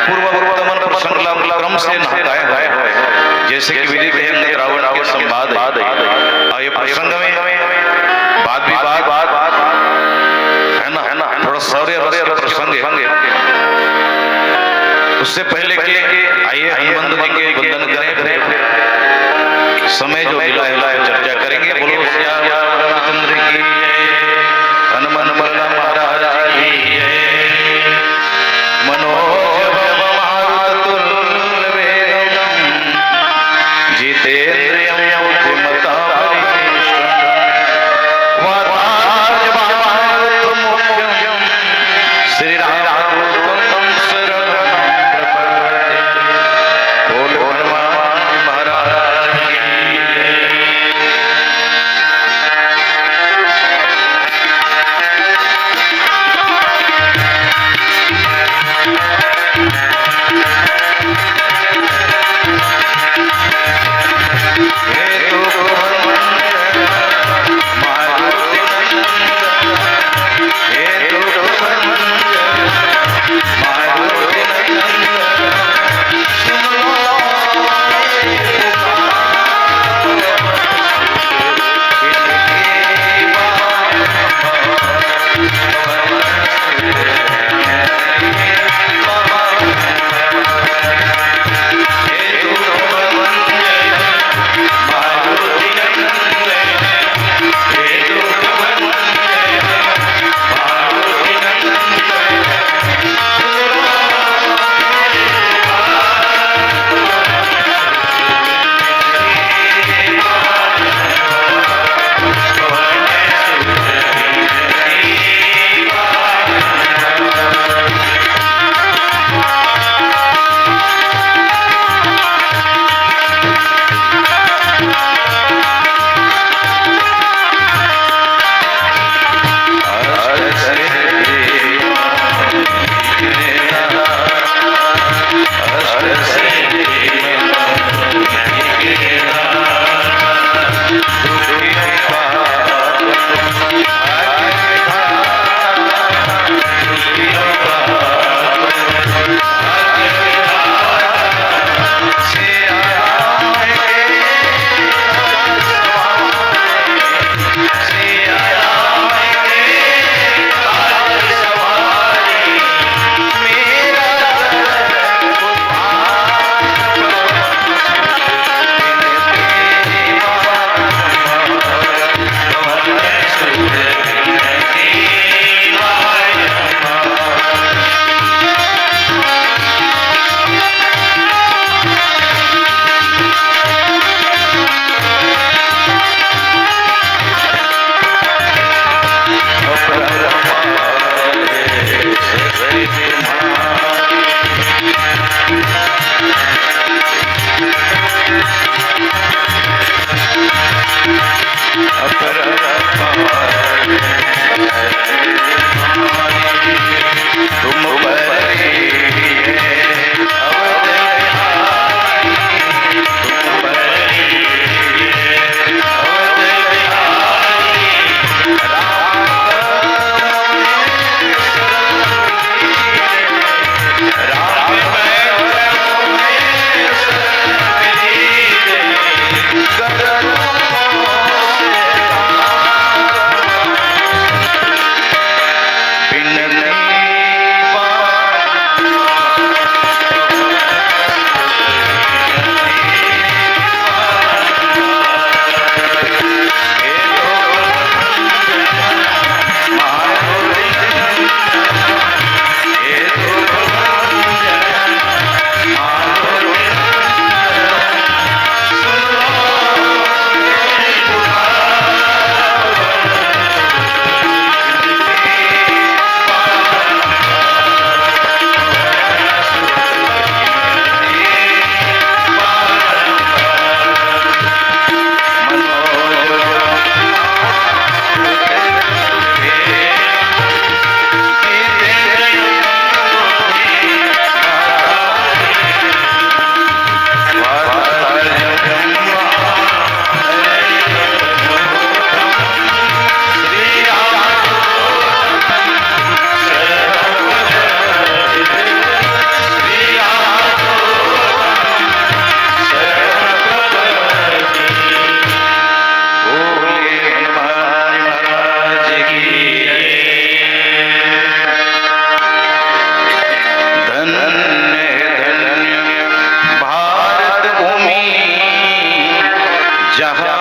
पूर्वोक्त मन प्रसंग ला क्रम से नहकाए हुए, जैसे कि विधि के अंग द्रावण के संवाद है। और ये प्रसंग में बात विवाद है ना, थोड़ा शौर्य रस के प्रसंग है। उससे पहले कि आइए हनुमंत जी के वंदन करें, फिर समय जो मिला है उसको चर्चा करेंगे। बोलो सियावर रामचंद्र की जय, हनुमंत लाला महाराज की जय। मनोजवम मारुततुल्य वेगम जितेंद्रियम बुद्धिमताम वरिष्ठम। वातात्मजम श्री रामदूतम शरणम प्रपद्ये। बोल हनुमान महाराज की जय।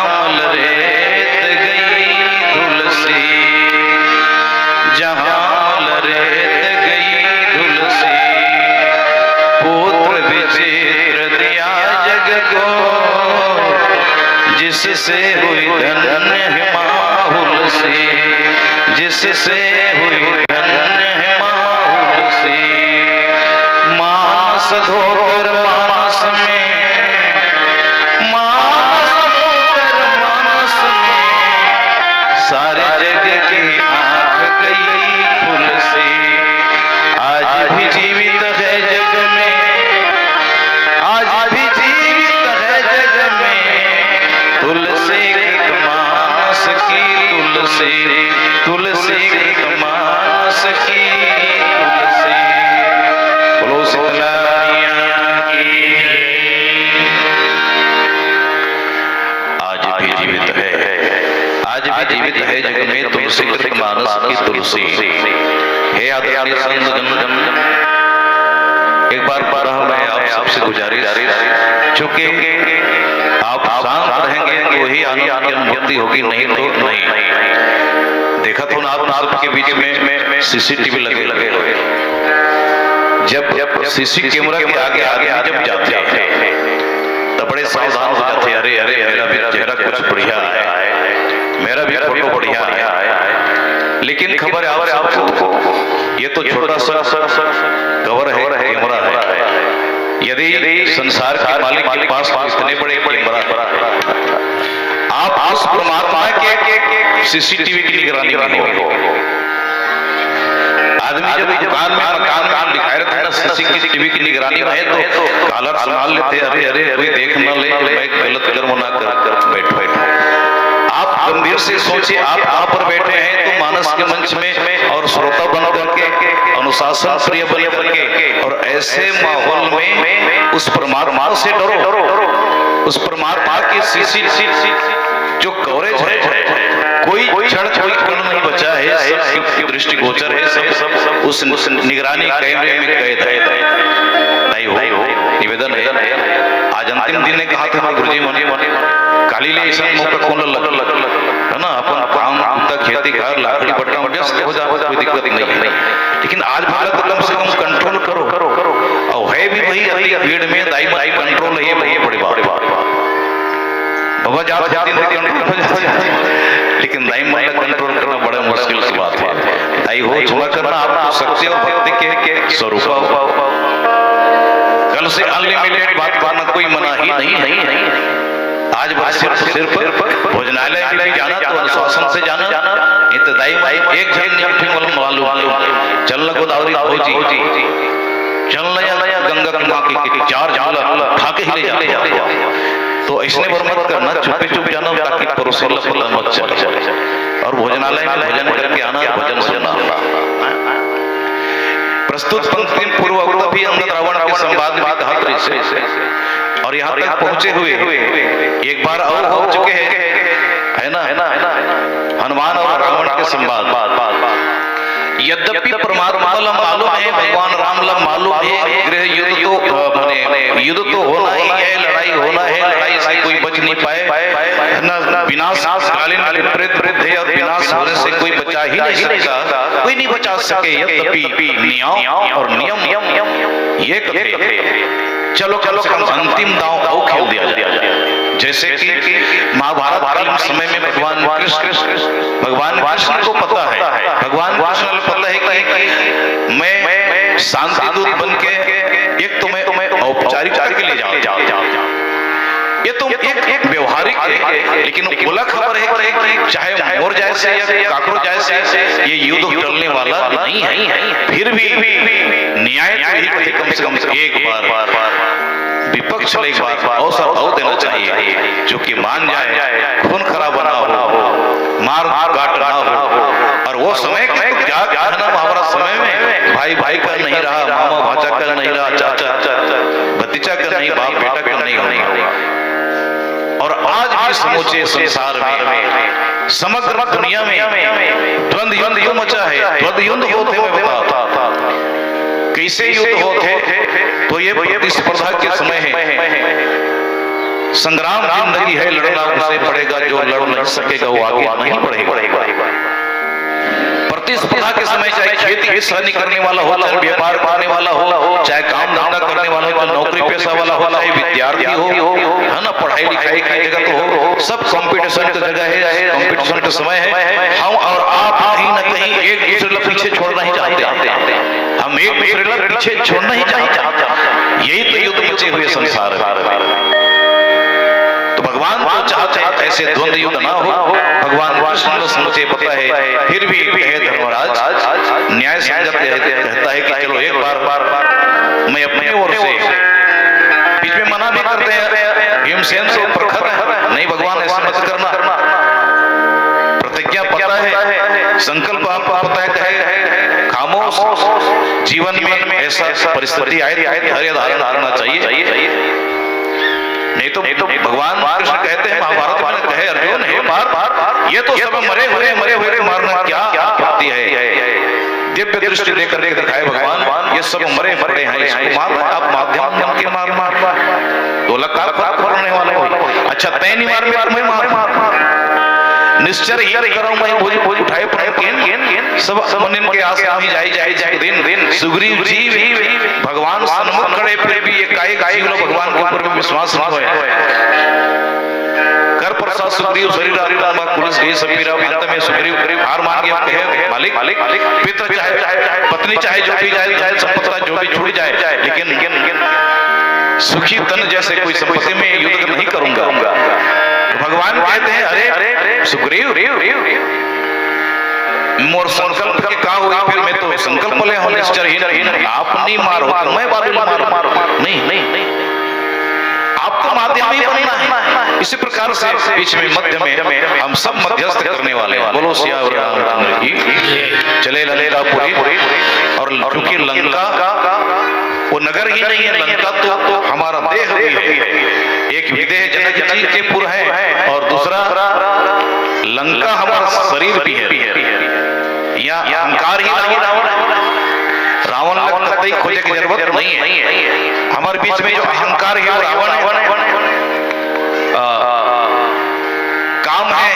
जहाँ लरेत गई तुलसी, जहाँ लरेत गई तुलसी, पुत्र विचित्र दिया जग को, जिससे हुई धन्य माँ हुलसी, जिससे हुई धन्य माँ हुलसी। मानस धोकर मानस में, मानस धोकर मानस में, सारे जग की आंख गई खुलसी। आज भी जीवित है जग में, आज भी जीवित है जग में, तुलसी कृत मानस की तुलसी, तुलसी कृत मानस की तुलसी। बोलो शीतला मैया की। आज भी जीवित है, आज भी जीवित है जग में तुलसी कृत मानस की तुलसी। हे आदरणीय संतजन, एक बार पुनः मैं आप सबसे गुजारिश, चूंकि आप शांत रहेंगे तो ही आनंद की अनुभूति होगी, नहीं तो नहीं। देखा तो ना, आप सबके बीच में सीसीटीवी लगे लगे हुए। जब जब सीसी कैमरा के आगे आदमी जब जाते हैं तो बड़े सावधान हो जाते हैं, अरे अरे, मेरा भी चेहरा कुछ बढ़िया है, मेरा भी फोटो बढ़िया है। लेकिन खबर है आप सबको, ये तो छोटा सा कवर है, कैमरा है। यदि संसार के मालिक के पास इतने बड़े कैमरा है, आप उस परमात्मा के सीसीटीवी की निगरानी में हो। आदमी जब दुकान में, मकान में लिखाए रहते हैं ना, सीसीटीवी की निगरानी में है, तो कालर संभाल लेते हैं, अरे अरे, कोई देख ना ले, मैं गलत कर्म ना कर बैठ बैठ। आप गंभीर से सोचिए, आप वहां पर बैठे हैं तो मानस के मंच में और श्रोता बन करके, अनुशासन प्रिय बन करके, और ऐसे माहौल में उस परमात्मा से डरो, उस परमात्मा की सीसी जो कवरेज है, कोई क्षण, कोई कण नहीं बचा है, सब दृष्टिगोचर है, सब, सब उस निगरानी कैमरे में कैद है। नहीं हो, निवेदन है, आज अंतिम दिन है, कहा था गुरुजी मन, काली ले ऐसा मौका कौन लग, है ना, अपन काम, कुत्ता, खेती, घर, लाकड़ी, बट्टा में व्यस्त हो जाओ, कोई दिक्कत नहीं है, लेकिन आज भर तो कम से कम कंट्रोल करो। और है भी भाई, अति भीड़ में दाई माई कंट्रोल है, ये बहुत बड़ी बात है। बाबा जात दिन भी कंट्रोल हो जाते हैं, लेकिन दाई मन ला कंट्रोल करना बड़ा मुश्किल की बात है। दाई हो, क्षमा करना, आप तो शक्ति और भक्ति के स्वरूप हो। कल से अनलिमिटेड बात करना कोई मना ही नहीं है। आज बस सिर्फ, सिर्फ भोजनालय में भी जाना तो अनुशासन से जाना, नहीं तो दाई माई एक झन नहीं उठी, मालूम, मालूम, चल ना गोदावरी भौजी, चल ना या गंगा की माँ की, की चार झाला खा के ही ले जाते हैं। तो इसने बर मत करना, चुपे चुप जाना, ताकि पड़ोसी ला पता मत चले। और भोजनालय में भोजन करके आना, भजन सुनना। प्रस्तुत पंक्ति में पूर्वोक्त भी अंगद रावण के संवाद में कहा दृश्य, और यहाँ तक पहुंचे हुए एक बार और हो चुके हैं, है ना, हनुमान और रावण के संवाद। यद्यपि परमात्मा ला मालूम है, भगवान राम ला मालूम है, गृह युद्ध तो, अ, माने युद्ध तो होना ही है, लड़ाई होना है, लड़ाई से कोई बच नहीं पाए, है ना, विनाशकालीन विपरीत बुद्धि और विनाश होने से कोई बचा ही नहीं सकता, कोई नहीं बचा सके। यद्यपि न्याय और नियम ये कथे, चलो, कम से कम अंतिम दांव अउ खेल दिया जाए। जैसे कि महाभारत के समय में भगवान कृष्ण, भगवान कृष्ण को पता है, भगवान कृष्ण को पता है कि मैं शांति दूत बन के एक तो मैं औपचारिकता के लिए जाऊं, ये तो एक, एक व्यवहारिक है, लेकिन ओला खबर है कि चाहे मोर जैसे या काकरो जैसे, ये युद्ध टलने वाला नहीं है। फिर भी न्याय तो ही कम से कम एक बार विपक्ष ला एक बार अवसर अउ देना चाहिए, जो कि मान जाए, खून खराबा ना हो, मार काट ना हो। और वो समय के तो क्या, क्या है ना, महाभारत समय में भाई भाई का नहीं रहा, मामा भांचा का नहीं रहा, चाचा भतीजा का नहीं, बाप बेटा का नहीं होगा। और आज भी समूचे संसार में, समग्र दुनिया में द्वंद्व युद्ध मचा है। द्वंद्व युद्ध होथे, मैं बताता, कैसे युद्ध होथे, तो ये प्रतिस्पर्धा के समय है। संग्राम जिंदगी है, लड़ना उसे पड़ेगा, जो लड़ नहीं सकेगा वो आगे नहीं बढ़ेगा। प्रतिस्पर्धा के समय चाहे खेती किसानी करने वाला हो, चाहे व्यापार करने वाला हो, चाहे काम धंधा करने वाला हो, चाहे नौकरी पेशा वाला हो, चाहे विद्यार्थी हो, है ना, पढ़ाई लिखाई की जगह तो हो, सब कंपटीशन की जगह है, कंपटीशन का समय है। हम और आप कहीं ना कहीं एक दूसरे को पीछे छोड़ना ही चाहते हैं, हम एक दूसरे को पीछे छोड़ना ही चाहते हैं। यही तो युद्ध मचे हुए संसार है। तो भगवान तो चाहते हैं ऐसे द्वंद्व युद्ध ना हो। भगवान कृष्ण को समझे पता है, फिर भी कहे धर्मराज, न्याय संगत यह कहता है कि चलो एक बार मैं अपनी ओर से, बीच में मना भी करते हैं, भीमसेन तो प्रखर है, नहीं भगवान ऐसा मत करना, प्रतिज्ञा पता है, संकल्प आपको पता है, कहे खामोश, जीवन में ऐसा परिस्थिति आए तो धैर्य धारण करना चाहिए। नहीं तो भगवान कृष्ण कहते हैं महाभारत में, कहे अर्जुन, हे पार्थ, ये तो सब मरे हुए, मरे हुए को मारना क्या आपत्ति है? दिव्य दृष्टि देकर के दिखाए भगवान, ये सब मरे पड़े हैं, इसको मारना है, आप माध्यम बन के मारना है। दो लाख का फर्क पड़ने वाला हो। अच्छा, तय नहीं मार, मैं तुम्हें मार। निश्चर ही करूं मैं, भुज भुज उठाए प्रणकेन, सब मुनिन के आश्रम ही जाई जाई जित दिन। सुग्रीव जी भी भगवान सन्मुख खड़े, फिर भी एकाएक जीव लो भगवान के ऊपर में विश्वास न होए। कर प्रसाद सुग्रीव शरीर आत्मा कुलस गई सब पीरा। अंत में सुग्रीव हार मान गया, कहे, मालिक, पिता चाहे पत्नी चाहे जो भी जाए, धन संपत्ति जो भी छूट जाए, लेकिन सुखी तन जैसे कोई संपत्ति में युद्ध नहीं करूंगा। तो भगवान कहते हैं, अरे सुग्रीव, मोर संकल्प के का हुई, फिर मैं तो संकल्प ले हूं निश्चर ही नहीं, आप नहीं मारो तो मैं बालू मारो, नहीं, नहीं, आप तो माध्यम ही बनना है। इसी प्रकार से बीच में मध्य में हम सब मध्यस्थ करने वाले हैं। बोलो सियावर रामचंद्र की। चले लंकापुरी। और चूंकि लंका वो नगर ही नहीं है, लंका तो हमारा देह भी है। एक विदेह जनक जी के पुर है और दूसरा लंका हमारा शरीर भी है। यहाँ अहंकार ही रावण है। रावण ला कतई खोजे की जरूरत नहीं है। हमारे बीच में जो अहंकार है वो रावण है। आ, काम है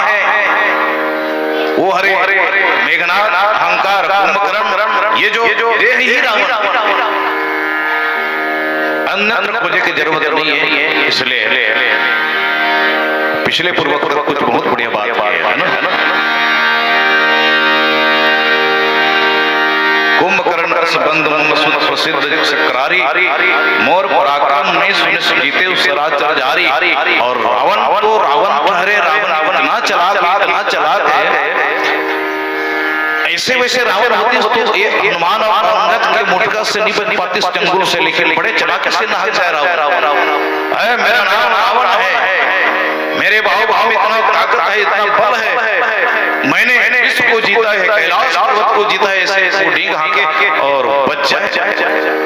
वो हरे, मेघनाथ, अहंकार, कुंभकर्ण, ये जो देह ही रावण। अन्यत्र खोजे की जरूरत नहीं है। इसलिए पिछले पूर्वक कुछ बहुत बढ़िया बात है ना। कुंभकर्ण अस बंद मम सुत प्रसिद्ध चक्रारी, मोर पराक्रम नहीं सुनित जीतेउ सराचर जारी। और रावण तो रावण ठहरे, रावण इतना चालाक है, इतना चालाक है। ऐसे वैसे रावण होते तो ये हनुमान और अंगद के मुटका से नहीं बच पाते, इस चंगुल से, लेकिन बड़े चालाकी से नाहक जाए रावण। अरे मेरा नाम रावण है, मेरे बाहुबल में इतना ताकत है, इतना बल है, मैंने विश्व को जीता है, कैलाश पर्वत को जीता है, ऐसे वो डींग हाँके और बच जाए।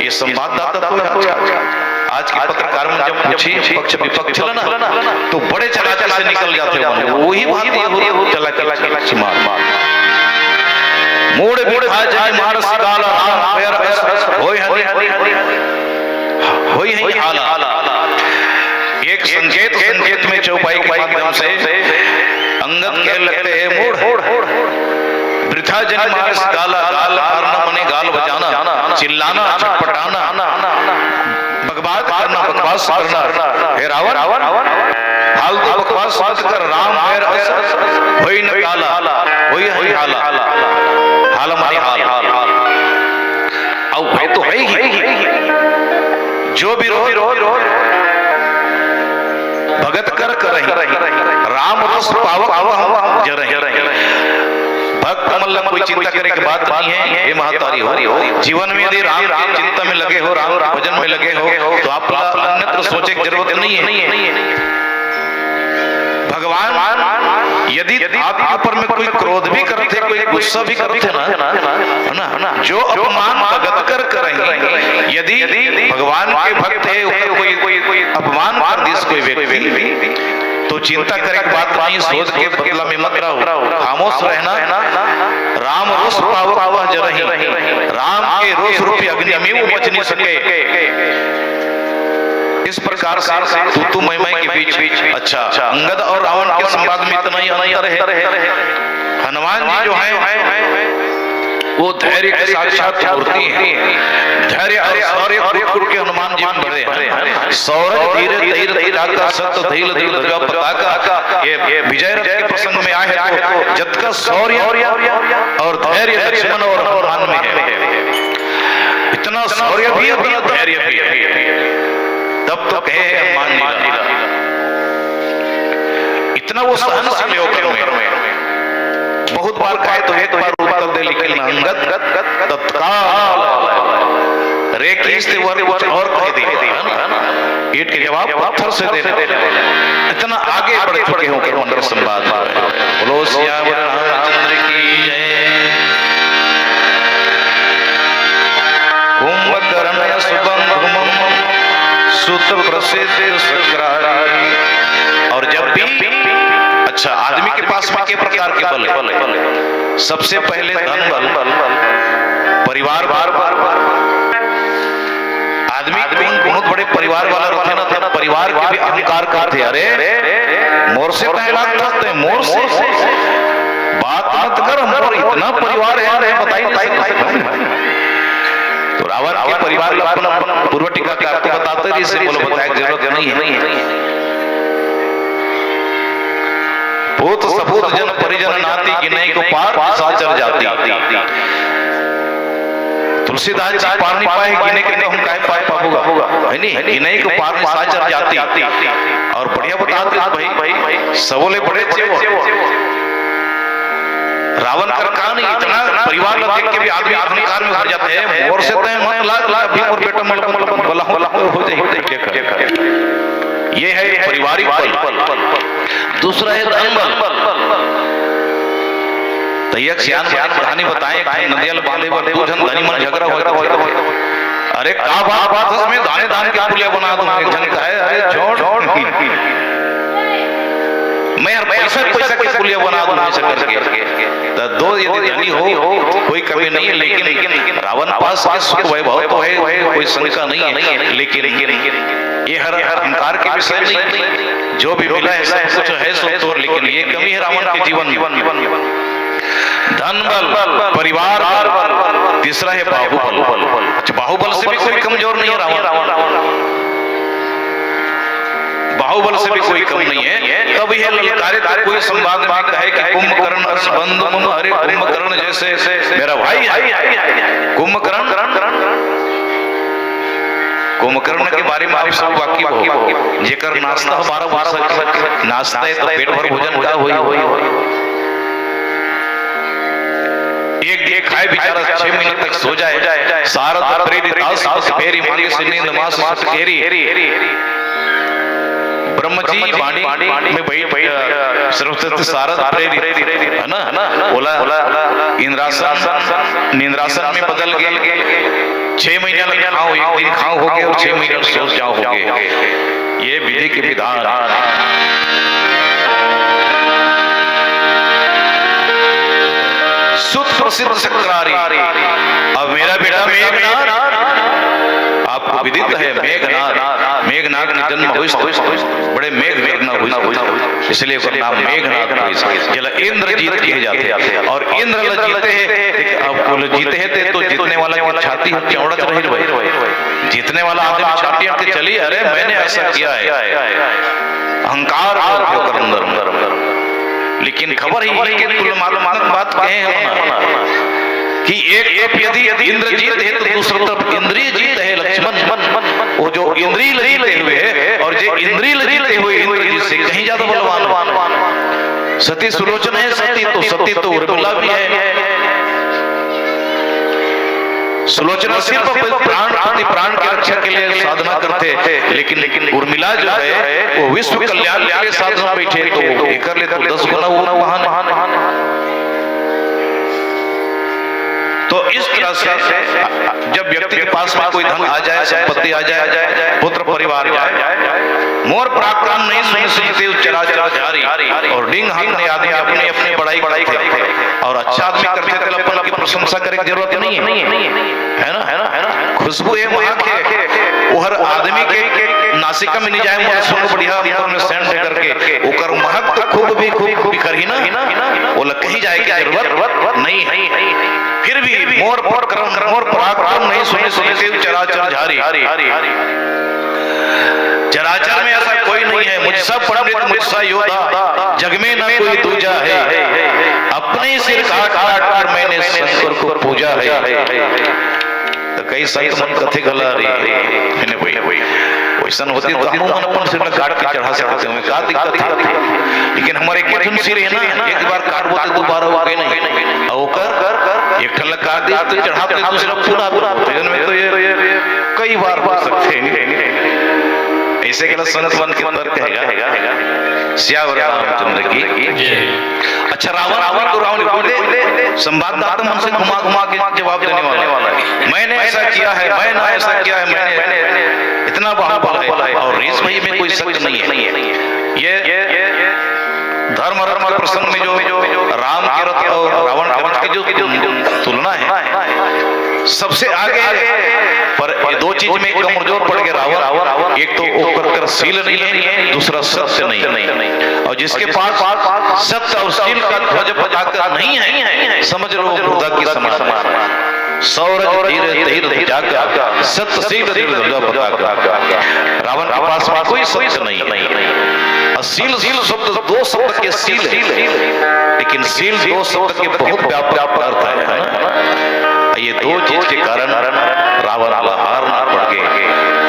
ये संवाददाता तो है आज। आज के पत्रकार मन जब पूछे पक्ष विपक्ष ला ना, तो बड़े चालाकी से निकल जाते हैं। वही बात ये हो, चला चला चला मार मार। मूड़ बिरथा जनि मार सिगाल राम पैर अस होई हनि, होई हनि हाला। एक संकेत, संकेत में चौपाई के माध्यम से अंगद कहे लगते हैं, मूड़, बिरथा जनि मार सिगाला, गाल मारना माने गाल बजाना, चिल्लाना, छटपटाना, बकवास करना, बकवास करना। हे रावण, फालतू बकवास मत कर। राम पैर अस होई न काला, होई हनि हाला। हाला माने हाल। अब है तो है ही। जो भी रो, भगत कर करही, राम रस पावक वह जरही। भक्त मन ला कोई चिंता करे के बात नहीं है। हे महतारी हो, जीवन में यदि राम के चिंता में लगे हो, राम के भजन में लगे हो, तो आप ला अन्यत्र सोचे की जरूरत नहीं है। भगवान यदि आपके ऊपर में कोई क्रोध भी करते, कोई गुस्सा भी करते ना, है ना, जो अपमान भगत कर करही, यदि भगवान के भक्त है, ओकर कोई अपमान कर दिस कोई व्यक्ति, तो चिंता करे के बात नहीं, सोच के बदला में मत रहो, खामोश रहना। राम रोष पावक वह जरही, राम के रोष रूपी अग्नि में वो बच नहीं सके। इस प्रकार से तू तू मैं मैं के बीच, अच्छा, अंगद और रावण के संवाद में इतना ही अंतर है। हनुमान जी जो है वो धैर्य की साक्षात मूर्ति है। धैर्य और शौर्य कूट कूट के हनुमान जी में भरे हैं। शौरज धीर तैर तैराका, सत्त धैल दृढ़ पताका। ये विजय रथ के प्रसंग में आए हैं तो जत का शौर्य और धैर्य लक्ष्मण और हनुमान में है। इतना शौर्य भी, उतना धैर्य भी। तब तो कहे हनुमान जी, इतना वो सहनशील होकर में। बहुत बार कहे तो एक बार उत्तर दे, लेकिन अंगद तत्काल रेखीस ते वर कुछ और कह दिया, है ना? ईंट के जवाब पत्थर से दे दे। इतना आगे बढ़ चुके हों कि उनका संवाद हो। बोलो सियावर रामचंद्र की जय। कुंभकर्ण यश बंधु मम सुत प्रसिद्ध सक्रारी। और जब भी, अच्छा, आदमी के पास में के प्रकार के बल है? सबसे पहले धन बल, परिवार बल। आदमी कोई बहुत बड़े परिवार वाला रहते ना, तब परिवार के भी अहंकार करते, अरे मोर से पहला है, मोर से बात मत कर, हमारा इतना परिवार है, मैं बता ही नहीं सकता। तो रावण के परिवार ला अपन पूर्व टीकाकार तो बताते रही, इसे बोलो, बताए की जरूरत नहीं है। पूत सपूत जन परिजन नाती, गिनई को पार निशाचर जाति। तुलसीदास जी पार नहीं पाए, गिने के तो हम काहे पाए पाबोगा, है नहीं? गिनई को पार निशाचर जाति। और बढ़िया बता दे भाई, सबोले बड़े थे वो। रावण कर का नहीं, इतना परिवार ला देख के भी आदमी अहंकार में भर जाता है। मोर से तय मत लाग, लाग भी मोर बेटा मल, मल, मल, बला हो, बला हो, हो जाए, क्या करे? ये है पारिवारिक बल। दूसरा है धन बल। तो एक सियान मन कहानी बताए, एक ठन नदिया ल बांधे बर दू झन धनी मन झगड़ा हो। अरे का बात, बात हस, मैं दाने दान के पुलिया बना दूं। एक झन कहे, अरे छोड़, मैं यार पैसा, पैसा के पुलिया बना दूं ऐसा करके। तो दो यदि धनी हो, कोई कमी नहीं है, लेकिन रावण पास के सुख वैभव तो है, कोई शंका नहीं है, लेकिन ये हर अहंकार के विषय नहीं। जो भी मिला है, सब कुछ है सो तोर, लेकिन ये कमी है रावण के जीवन में। धन बल, परिवार बल, तीसरा है बाहुबल। अच्छा, बाहुबल से भी कोई कमजोर नहीं है रावण, बाहुबल से भी कोई कम नहीं है। तब यह ललकारे तो कोई संवाद में कहे कि कुंभकर्ण अस बंधु मम, अरे कुंभकर्ण जैसे मेरा भाई है। कुंभकर्ण, कुंभकर्ण के बारे में आप सब वाकिफ हो, जेकर नाश्ता बारह वर्ष के नाश्ता है तो पेट भर भोजन का होई, होई, होई। एक दिन खाए बेचारा, छह महीने तक सो जाए। सारद प्रेरित आस बस फेरी, मांगे से नींद मास सुत घेरी। ब्रह्म जी बाणी में बैठ, अ, सर्वश्रेष्ठ सारद प्रेरित, है ना? बोला, इंद्रासन निंद्रासन में बदल गए। छह महीने लग खाओ, एक दिन खाओ हो गए और छह महीने सो जाओ हो गए। ये विधि के विधान। सुत प्रसिद्ध सक्रारी। अब मेरा बेटा मेघनाद, आपको विदित है, मेघनाद, मेघनाद के जन्म हुई, बड़े मेघ गर्जना हुई, इसलिए उसका नाम मेघनाद हुई। जेला इंद्रजीत कहे जाते हैं। और इंद्र ल जीते हैं, अब वो ल जीते हैं ते तो जीतने वाला की छाती हर चौड़त रही भाई। जीतने वाला आदमी छाती हर के चली, अरे मैंने ऐसा किया है, अहंकार बोल के ओकर अंदर में। लेकिन खबर ही है कि तुलनात्मक बात कहे हैं ना कि एक तरफ यदि इंद्र जीत है तो दूसरी तरफ इंद्रिय जीत है लक्ष्मण। वो जो इंद्रिय जीते हुए है और जो इंद्रिय जीते हुए इंद्र जी से कहीं ज्यादा बलवान है। सती सुलोचना है, सती तो, सती तो उर्मिला भी है। सुलोचना सिर्फ अपने प्राण, अपने प्राण की रक्षा के लिए साधना करते, लेकिन उर्मिला जो है वो विश्व कल्याण के लिए साधना बैठे, तो वो एकर ले तो दस गुना वो महान है। तो इस तरह से जब व्यक्ति के पास में कोई धन आ जाए, संपत्ति आ जाए, पुत्र परिवार जाए, मोर पराक्रम नहीं सुन सकते चराचर धारी, और डिंग हाँकने आदमी अपनी अपनी बड़ाई करते हैं। और अच्छा आदमी करते तेला अपन की प्रशंसा करे की जरूरत नहीं है, है ना? है ना? खुशबू है वहां के, ओहर आदमी के नासिका में नहीं जाए, मोर सुन बढ़िया अंतर में सेंट करके, ओकर महक तो खूब भी खूब बिखरही ना, ओला कहीं जाए के जरूरत नहीं है। फिर भी मोर पराक्रम, मोर पराक्रम नहीं सुने, सुने के चराचर झारी। चराचर में ऐसा कोई नहीं है, मुझसा पंडित, मुझसा योद्धा, जग में ना कोई दूजा है। अपने सिर काट काट कर मैंने शंकर को पूजा है। तो कई संत मन कथे घला रे, है ना भाई? वैसन होती तो हम मन अपन सिर ला काट के चढ़ा सकते हैं, का दिक्कत है? लेकिन हमारे एक ठन सिर है ना, एक बार काटबो तो दोबारा हो गए नहीं। और ओकर एक ठन ला काट दे तो चढ़ाते दूसरा पूरा, पूरा। तो इनमें तो ये कई बार हो सकते हैं। ऐसे के ला संत मन के तर्क हैगा। सियावर रामचंद्र की। अच्छा, रावण, रावण को रावण बोले, संवाददाता मन से घुमा घुमा के जवाब देने वाला है। मैंने ऐसा किया है, मैंने ऐसा किया है, मैंने इतना बाहुबल है। और रेस भाई में कोई शक नहीं है। ये धर्म रथ के प्रसंग में जो राम के रथ और रावण के रथ की जो तुलना है, सबसे आगे। पर ये दो चीज में कमजोर पड़ गए रावण। एक तो ओकर कर शील नहीं है, दूसरा सत्य नहीं है। और जिसके पास सत्य और शील का ध्वज पताका नहीं है, समझ लो, मुर्दा के समान है। सौरज धीर धीर जागा, सत्य शील धीर ध्वज पताका। रावण के पास में कोई सत्य नहीं है। और शील, शील शब्द, दो शब्द के शील है, लेकिन शील दो शब्द के बहुत व्यापक अर्थ है, है ना? ये दो चीज के कारण रावण ला हारना पड़ गए।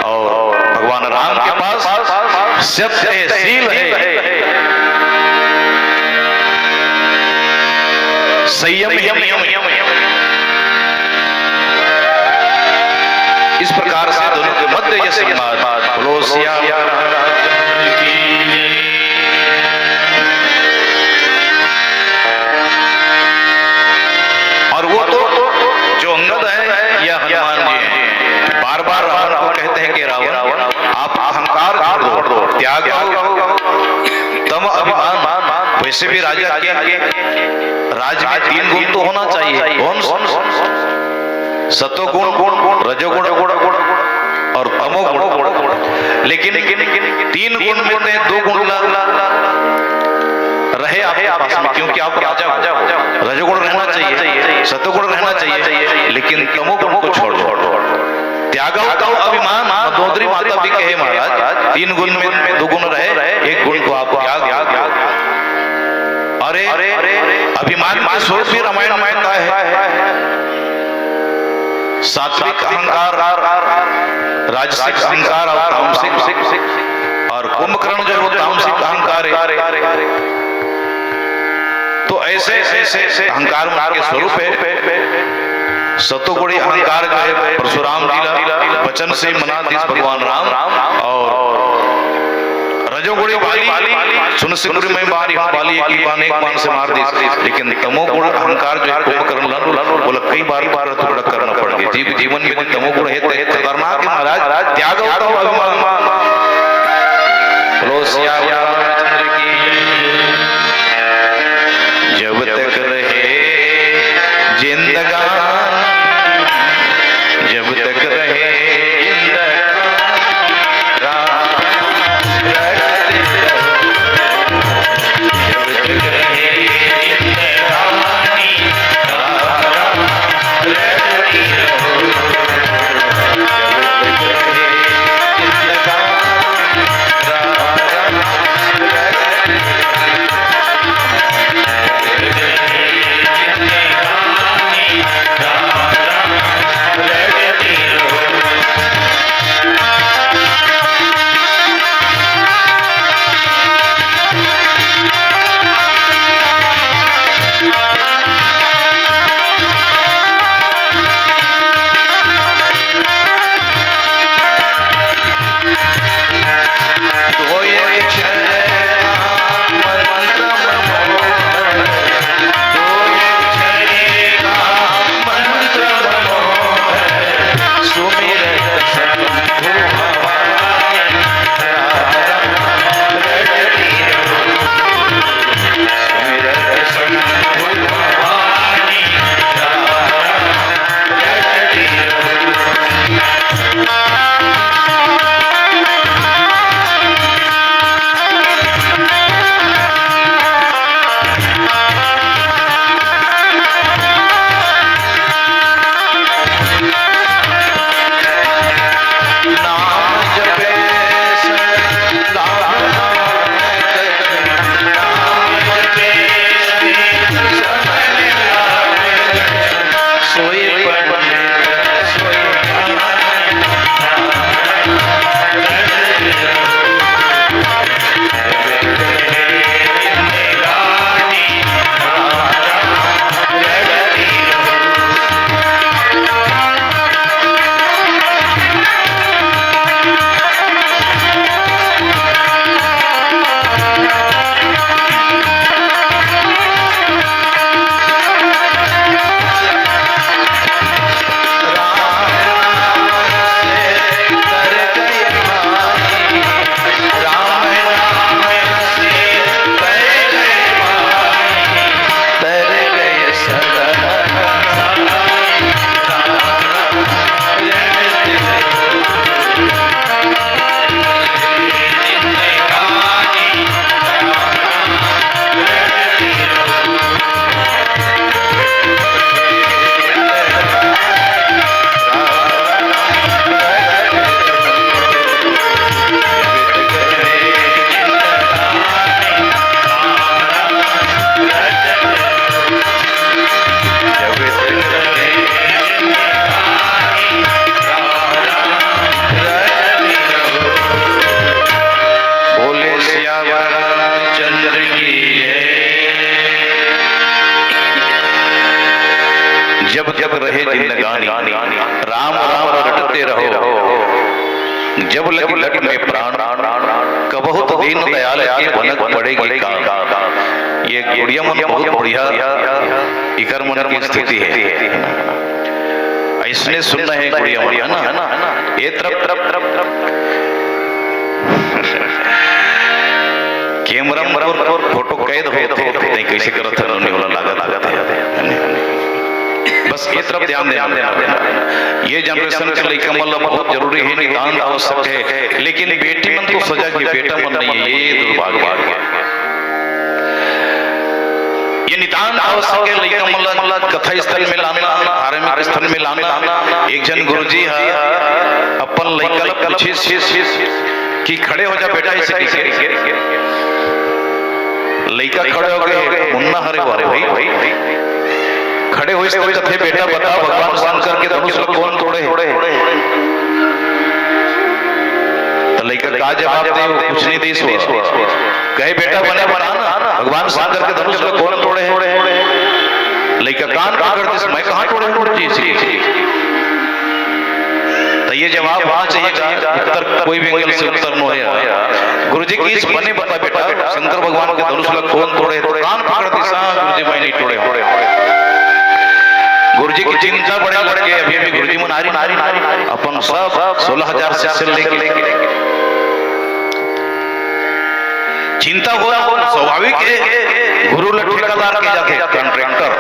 और भगवान राम के पास सत्य है, शील है, संयम है, नियम है। इस प्रकार से दोनों के मध्य ये संवाद। बोलो सियावर रामचंद्र की। और वो तो जो अंगद है या हनुमान जी हैं, बार बार रावण को कहते हैं कि रावण, आप अहंकार छोड़ दो, त्याग हो, तम अभिमान। वैसे भी राजा के राज में तीन गुण तो होना चाहिए। कौन? सतोगुण, रजोगुण और तमोगुण। लेकिन तीन गुण में से दो गुण ला रहे आपके पास में, क्योंकि आप राजा हो। रजोगुण रहना चाहिए, सतोगुण रहना चाहिए, लेकिन तमोगुण को छोड़ दो। त्यागो तम अभिमान, मंदोदरी माता भी कहे महाराज, तीन गुण में दो गुण रहे, एक गुण को आप त्याग दो। अरे, अभिमान के स्वरूप भी रामायण में आता है। सात्विक अहंकार, राजसिक अहंकार और तामसिक, और कुंभकर्ण जो है वो तामसिक अहंकार है। तो ऐसे, ऐसे अहंकार उनके स्वरूप है। सतोगुणी अहंकार जो है परशुराम जी ला वचन से मना दिस भगवान राम, और रजोगुणी बाली, सुन सिकुरी मैं बारी हूँ, बाली एक ही बाण, एक बाण से मार दिस। लेकिन तमोगुण अहंकार जो है कुंभकर्ण ला, वो ला कई बार टुकड़ा टुकड़ा करना पड़ गया। जीव जीवन में तमोगुण है तो खतरनाक है महाराज, त्याग होता हो अभिमान। बोलो सियावर रामचंद्र की। जब तक रहे जिंदगानी, जब तक रहे जिंदगानी, राम रटते रहो। जब तक रहे जिंदगानी, राम रटते रहो। जब तक रहे जिंदगानी, राम जब जब रहे जिंदगानी, राम राम रटते रहो। जब लगी लट में प्राण, कबहुत दीन दयाल के बनक पड़ेगी कान। ये गुड़िया मन बहुत बढ़िया, इकर मन की स्थिति है। इसने सुनना है गुड़िया मन, है ना? ये तरफ, तरफ, तरफ, तरफ। कैमरा मन फोटो कैद होथे, नहीं कैसे करत है, नोनी वाला लागत, लागत है। बस ये तरफ ध्यान देना, ध्यान देना। ये जनरेशन के लइका मन ला बहुत जरूरी है, नितांत आवश्यक है, लेकिन बेटी मन तो सजग हे, बेटा मन नहीं है, ये दुर्भाग्य है। ये नितांत आवश्यक है, लइका मन ला कथा स्थल में लाना, धार्मिक स्थल में लाना। एक झन गुरुजी ह अपन लइका ला पूछिस कि खड़े हो जा बेटा, ऐसे कहिके। लइका खड़े हो गे, मुन्ना हरे वाले भाई। खड़े होइस त कथे, "बेटा बता, भगवान शंकर के धनुष ला कौन तोड़े?" त लइका का जवाब दे, कुछ नहीं दीस। कहे, "बेटा बने बता ना, भगवान शंकर के धनुष ला कौन तोड़े?" लइका कान पकड़ दिस, "मैं कहाँ तोड़े हूँ जी?" त ये जवाब होना चाहिए कि उत्तर कोई भी एंगल से उत्तर नो है। गुरुजी कहिस, "बने बता बेटा, शंकर भगवान के धनुष ला कौन तोड़े?" त कान पकड़ दिस, "हाँ गुरुजी, मैं नहीं तोड़े हूँ।" गुरुजी की चिंता बढ़े लग गे, अभी अभी गुरुजी मन आ रही, अपन सब सोलह हजार शिष्य लेके चिंता होना स्वाभाविक है। गुरु ला ठेकेदार कहे जाथे, कॉन्ट्रैक्टर।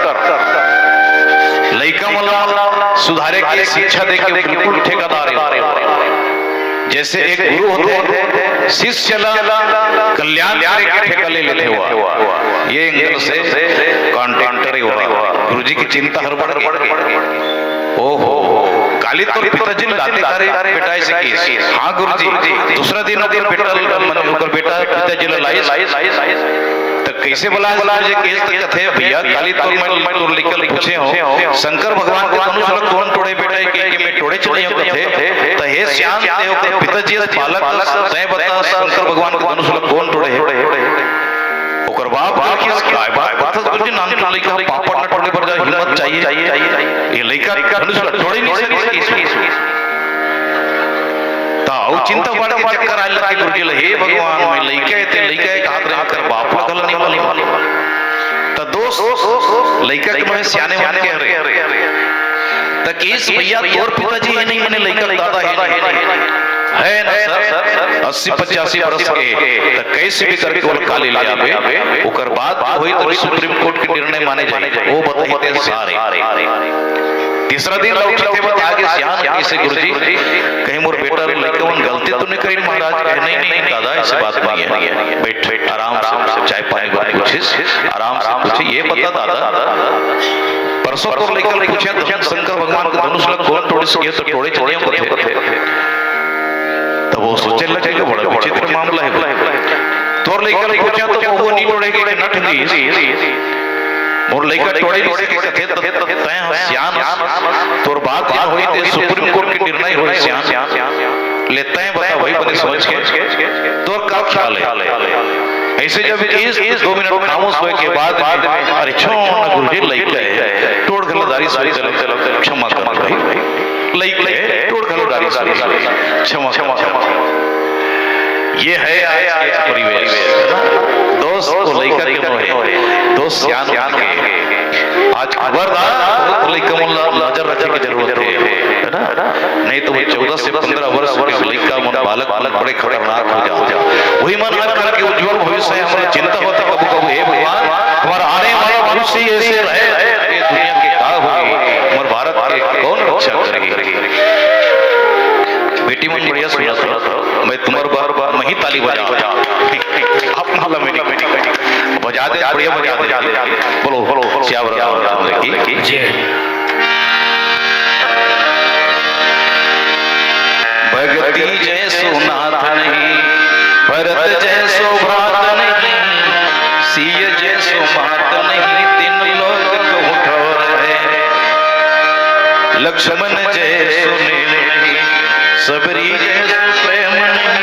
लइका मन ला सुधारे के शिक्षा दे के बिल्कुल ठेकेदार है। जैसे एक गुरु होथे, शिष्य ला कल्याण करे के ठेका ले लेथे हुआ, ये एंगल से कॉन्ट्रैक्टर ही हुआ। गुरुजी की चिंता हर बढ़ गई। ओहो, काली तोर पिताजी ने लाते करे बेटा ऐसे किए। हाँ गुरुजी, दूसरा दिन ओकर बेटा, ओकर बेटा पिताजी ला लाइस, त कैसे बलाइस गुरुजी कहिस त कथे, "भैया, काली तोर मैं तोर लइका ले पूछे हूँ, शंकर भगवान के धनुष ला कौन तोड़े बेटा?" कहिके, "मैं तोड़े चले हूँ," कथे। त हे सियान, ते ओकर पिताजी अस बालक, तैं बता, शंकर भगवान के धनुष ला कौन तोड़े हे? ओकर बाप कहिस, "काय बात करथस गुरुजी, नानचुन लइका पापड़ न टोले बर जा, हिम्मत चाहिए।" ये लइका धनुष ला टोड़े नहीं सके। त अउ चिंता बढ़ के चक्कर आए लगे गुरुजी ला, "हे भगवान, मैं लइका हे, ते लइका हे, कहात रहे, एकर बाप ला घलो नहीं मालूम।" त दोस्त, लइका के मैं सियाने मन के हरे। त कहिस, "भैया, तोर पिताजी हे नहीं, मने लइका के दादा हे नहीं। हे ना सर, अस्सी पचासी बरस के, त कैसे भी करके ओला काली ले आबे, ओकर बाद जो होई त सुप्रीम कोर्ट के निर्णय माने जाही, वो बताही ते सारे।" तीसरा दिन लौटी थे बता के सियान कहिस, "गुरुजी, कहीं मोर बेटा लइका मन गलती तो नहीं करिन महाराज?" कहे, "नहीं, नहीं, दादा, ऐसी बात नहीं है, बैठ, बैठ, आराम से चाय पानी बात पूछिस, आराम से पूछिस, ये बता दादा, परसों तोर लइका ले पूछे, शंकर भगवान के धनुष ला कौन तोड़िस, ये तो तोड़े चले हूँ कथे।" तब वो सोचे लगे कि बड़ा विचित्र मामला है भाई। तोर लइका ले पूछे तो वो नहीं तोड़े के नट दी। मोर लइका तोड़े नहीं सके कथे, त तैं ह सियान, तोर बात ये होई ते सुप्रीम कोर्ट के निर्णय होई सियान। ले तैं बता भाई, बने समझ के, तोर का ख्याल है? ऐसे जब इस दो मिनट खामोश होए के बाद में, "अरे छोड़ ना गुरुजी, लइका है, टोड़ घला दारी सोच, क्षमा कर भाई, लइका है, टोड़ घला दारी सोच, क्षमा कर।" ये है आज के परिवेश, है ना? दोस्त तो लइका के नो हे, दोस्त सियान मन के। आज खबरदार, बहुत लइका मन ला नजर रखे के जरूरत है, है ना? नहीं तो वो चौदह से पंद्रह वर्ष के लइका मन, बालक मन बड़े खतरनाक हो जाथे। वही मन आज कल के उज्जवल भविष्य हे, हमला चिंता होथे कभू कभू, "हे भगवान, हमर आने वाला भविष्य ऐसे रहे, ये दुनिया के का होही, हमर भारत के कौन रक्षा करही?" बेटी मन बढ़िया सुनत हो, मैं तुम्हार बार बार मैं ही ताली बजा, आप मन ला मैं नहीं बजा दे, बढ़िया बजा दे। बोलो, बोलो, सियावर रामचंद्र की जय। भगति जैसो नाथ नहीं, भरत जैसो भ्रात नहीं, सिय जैसो मात नहीं, तीन लोक कहूँ ठौर है। लक्ष्मण जैसो नेह नहीं, सबरी जैसो प्रेम नहीं,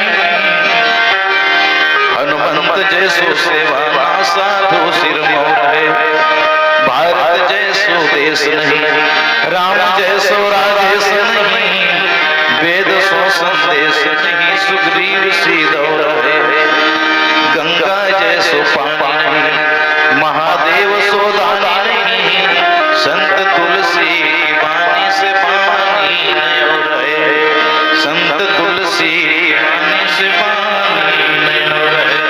हनुमंत जैसो सेवा ना, साधु सिरमौर है। भारत जैसो देश नहीं, संदेश नहीं सुग्रीव सीधौ रहे। गंगा जैसो पानी नहीं, महादेव सो दानी नहीं। संत तुलसी की बानी से पानी नयो रहे। संत तुलसी की बानी से पानी नयो रहे।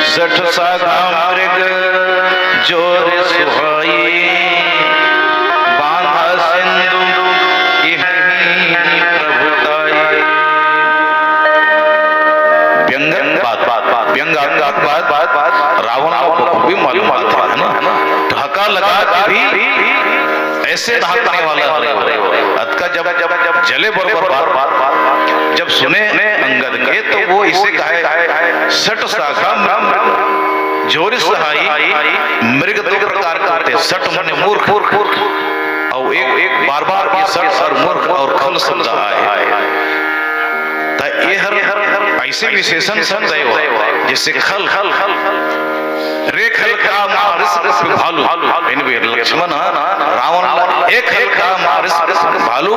सठ साघा मृग जोर सुहाई, बांधा सिंधु इहहीं प्रभु ताई। व्यंगात्मक बात, बात, बात, व्यंगात्मक बात, बात, बात, रावण को बखूबी मालूम बात है ना? ठहाका लगा के भी ऐसे ढांकने वाला है। अतका जब, जब, जब जले बरोबर बात, जब सुने अंगद के, तो वो इसे कहे, सठ साघा जोर सुहाई, मृग दो प्रकार के होते, सठ माने मूर्ख, और एक, एक बार बार ये सठ और मूर्ख और खल शब्द आए। त ये हर ऐसे विशेषण शब्द है वो, जैसे खल, रे खल का मारिस भालू, इन भी लक्ष्मण रावण ला, ए खल का मारिस भालू,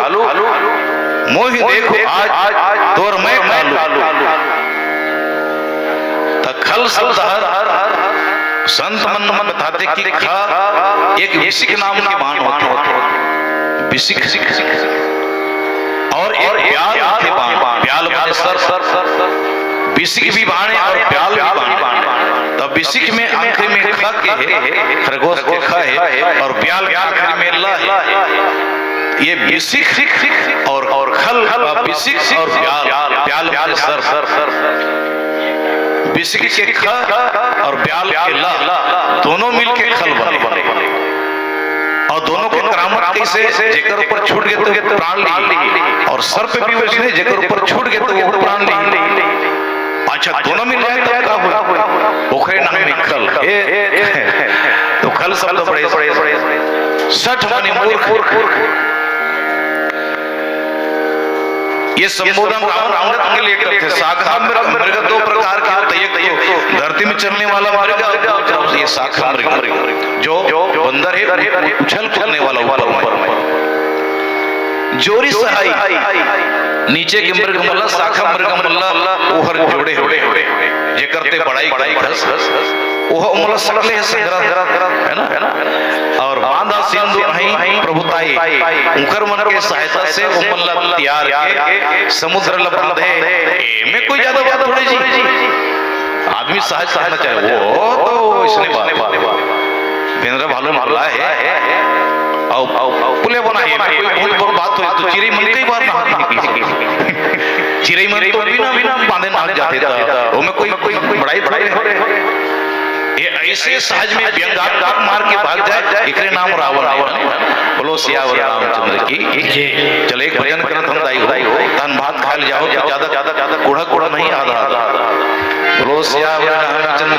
मोहि देखो आज तोर मैं कालू। त खल शब्द हर संत मन बताथे कि खा एक बिसिख नाम के बाण होथे। बिसिख और एक ब्याल होथे बाण, ब्याल माने सर्प। बिसिख भी बाण है और ब्याल भी बाण है। त बिसिख में आखिरी में ख के है, खरगोश के ख है, और ब्याल के आखिरी में ल है। ये बिसिख और, और खल, बिसिख और ब्याल, ब्याल माने सर्प। बिसिख के ख और ब्याल के ल, दोनों मिलके खल बने। और दोनों के करामत कैसे? जेकर ऊपर छूट गए तो प्राण ली, और सर्प भी वैसने, जेकर ऊपर छूट गए तो वो प्राण ली। अच्छा, दोनों मिल जाए तब का हुआ? ओखरे नाम में खल। ए, तो खल शब्द बड़े, सठ माने मूर्ख। ये संबोधन रावण अंगद के लिए करथे। साघा मृग, मृग दो प्रकार के होते, एक तो धरती में चलने वाला मृग, और दूसरा ये साघा मृग, जो बंदर है, उ-, उछल कूदने वाला ऊपर में। जोर सुहाई, नीचे के मृग मन ला, साघा मृग मन ला, ओहर जोड़े हुए, जेकर ते बड़ाई करथस। ओह ओमन ला सकले हे संघरा, है ना? और बांधा सिंधु अहीं प्रभु ताई, उंकर मन के सहायता से ओमन ला तियार के समुद्र ला बांधे। एमे कोई ज्यादा बात थोड़ी जी, आदमी सहज समझना चाहे, वो तो इसने बात। बेंदरा भालू मामला है। अउ, अउ, पुले बनाई, कोई बहुत, बहुत बात होय, तो चिरई मन कई बार ना होती। चिरई मन तो बिना, बिना बांधे ना जाथे, तो ओमे कोई, कोई बड़ाई थोड़े। ये ऐसे सहज में व्यंगात्मक मार के भाग जाए, एकरे नाम रावण है। बोलो सियावर रामचंद्र की। जी। चल, एक भजन करत हम दाई हो, तन भात खा ले जाओ, तो ज्यादा, ज्यादा, ज्यादा कूढ़ा, कूढ़ा नहीं, आधा, आधा। बोलो सियावर रामचंद्र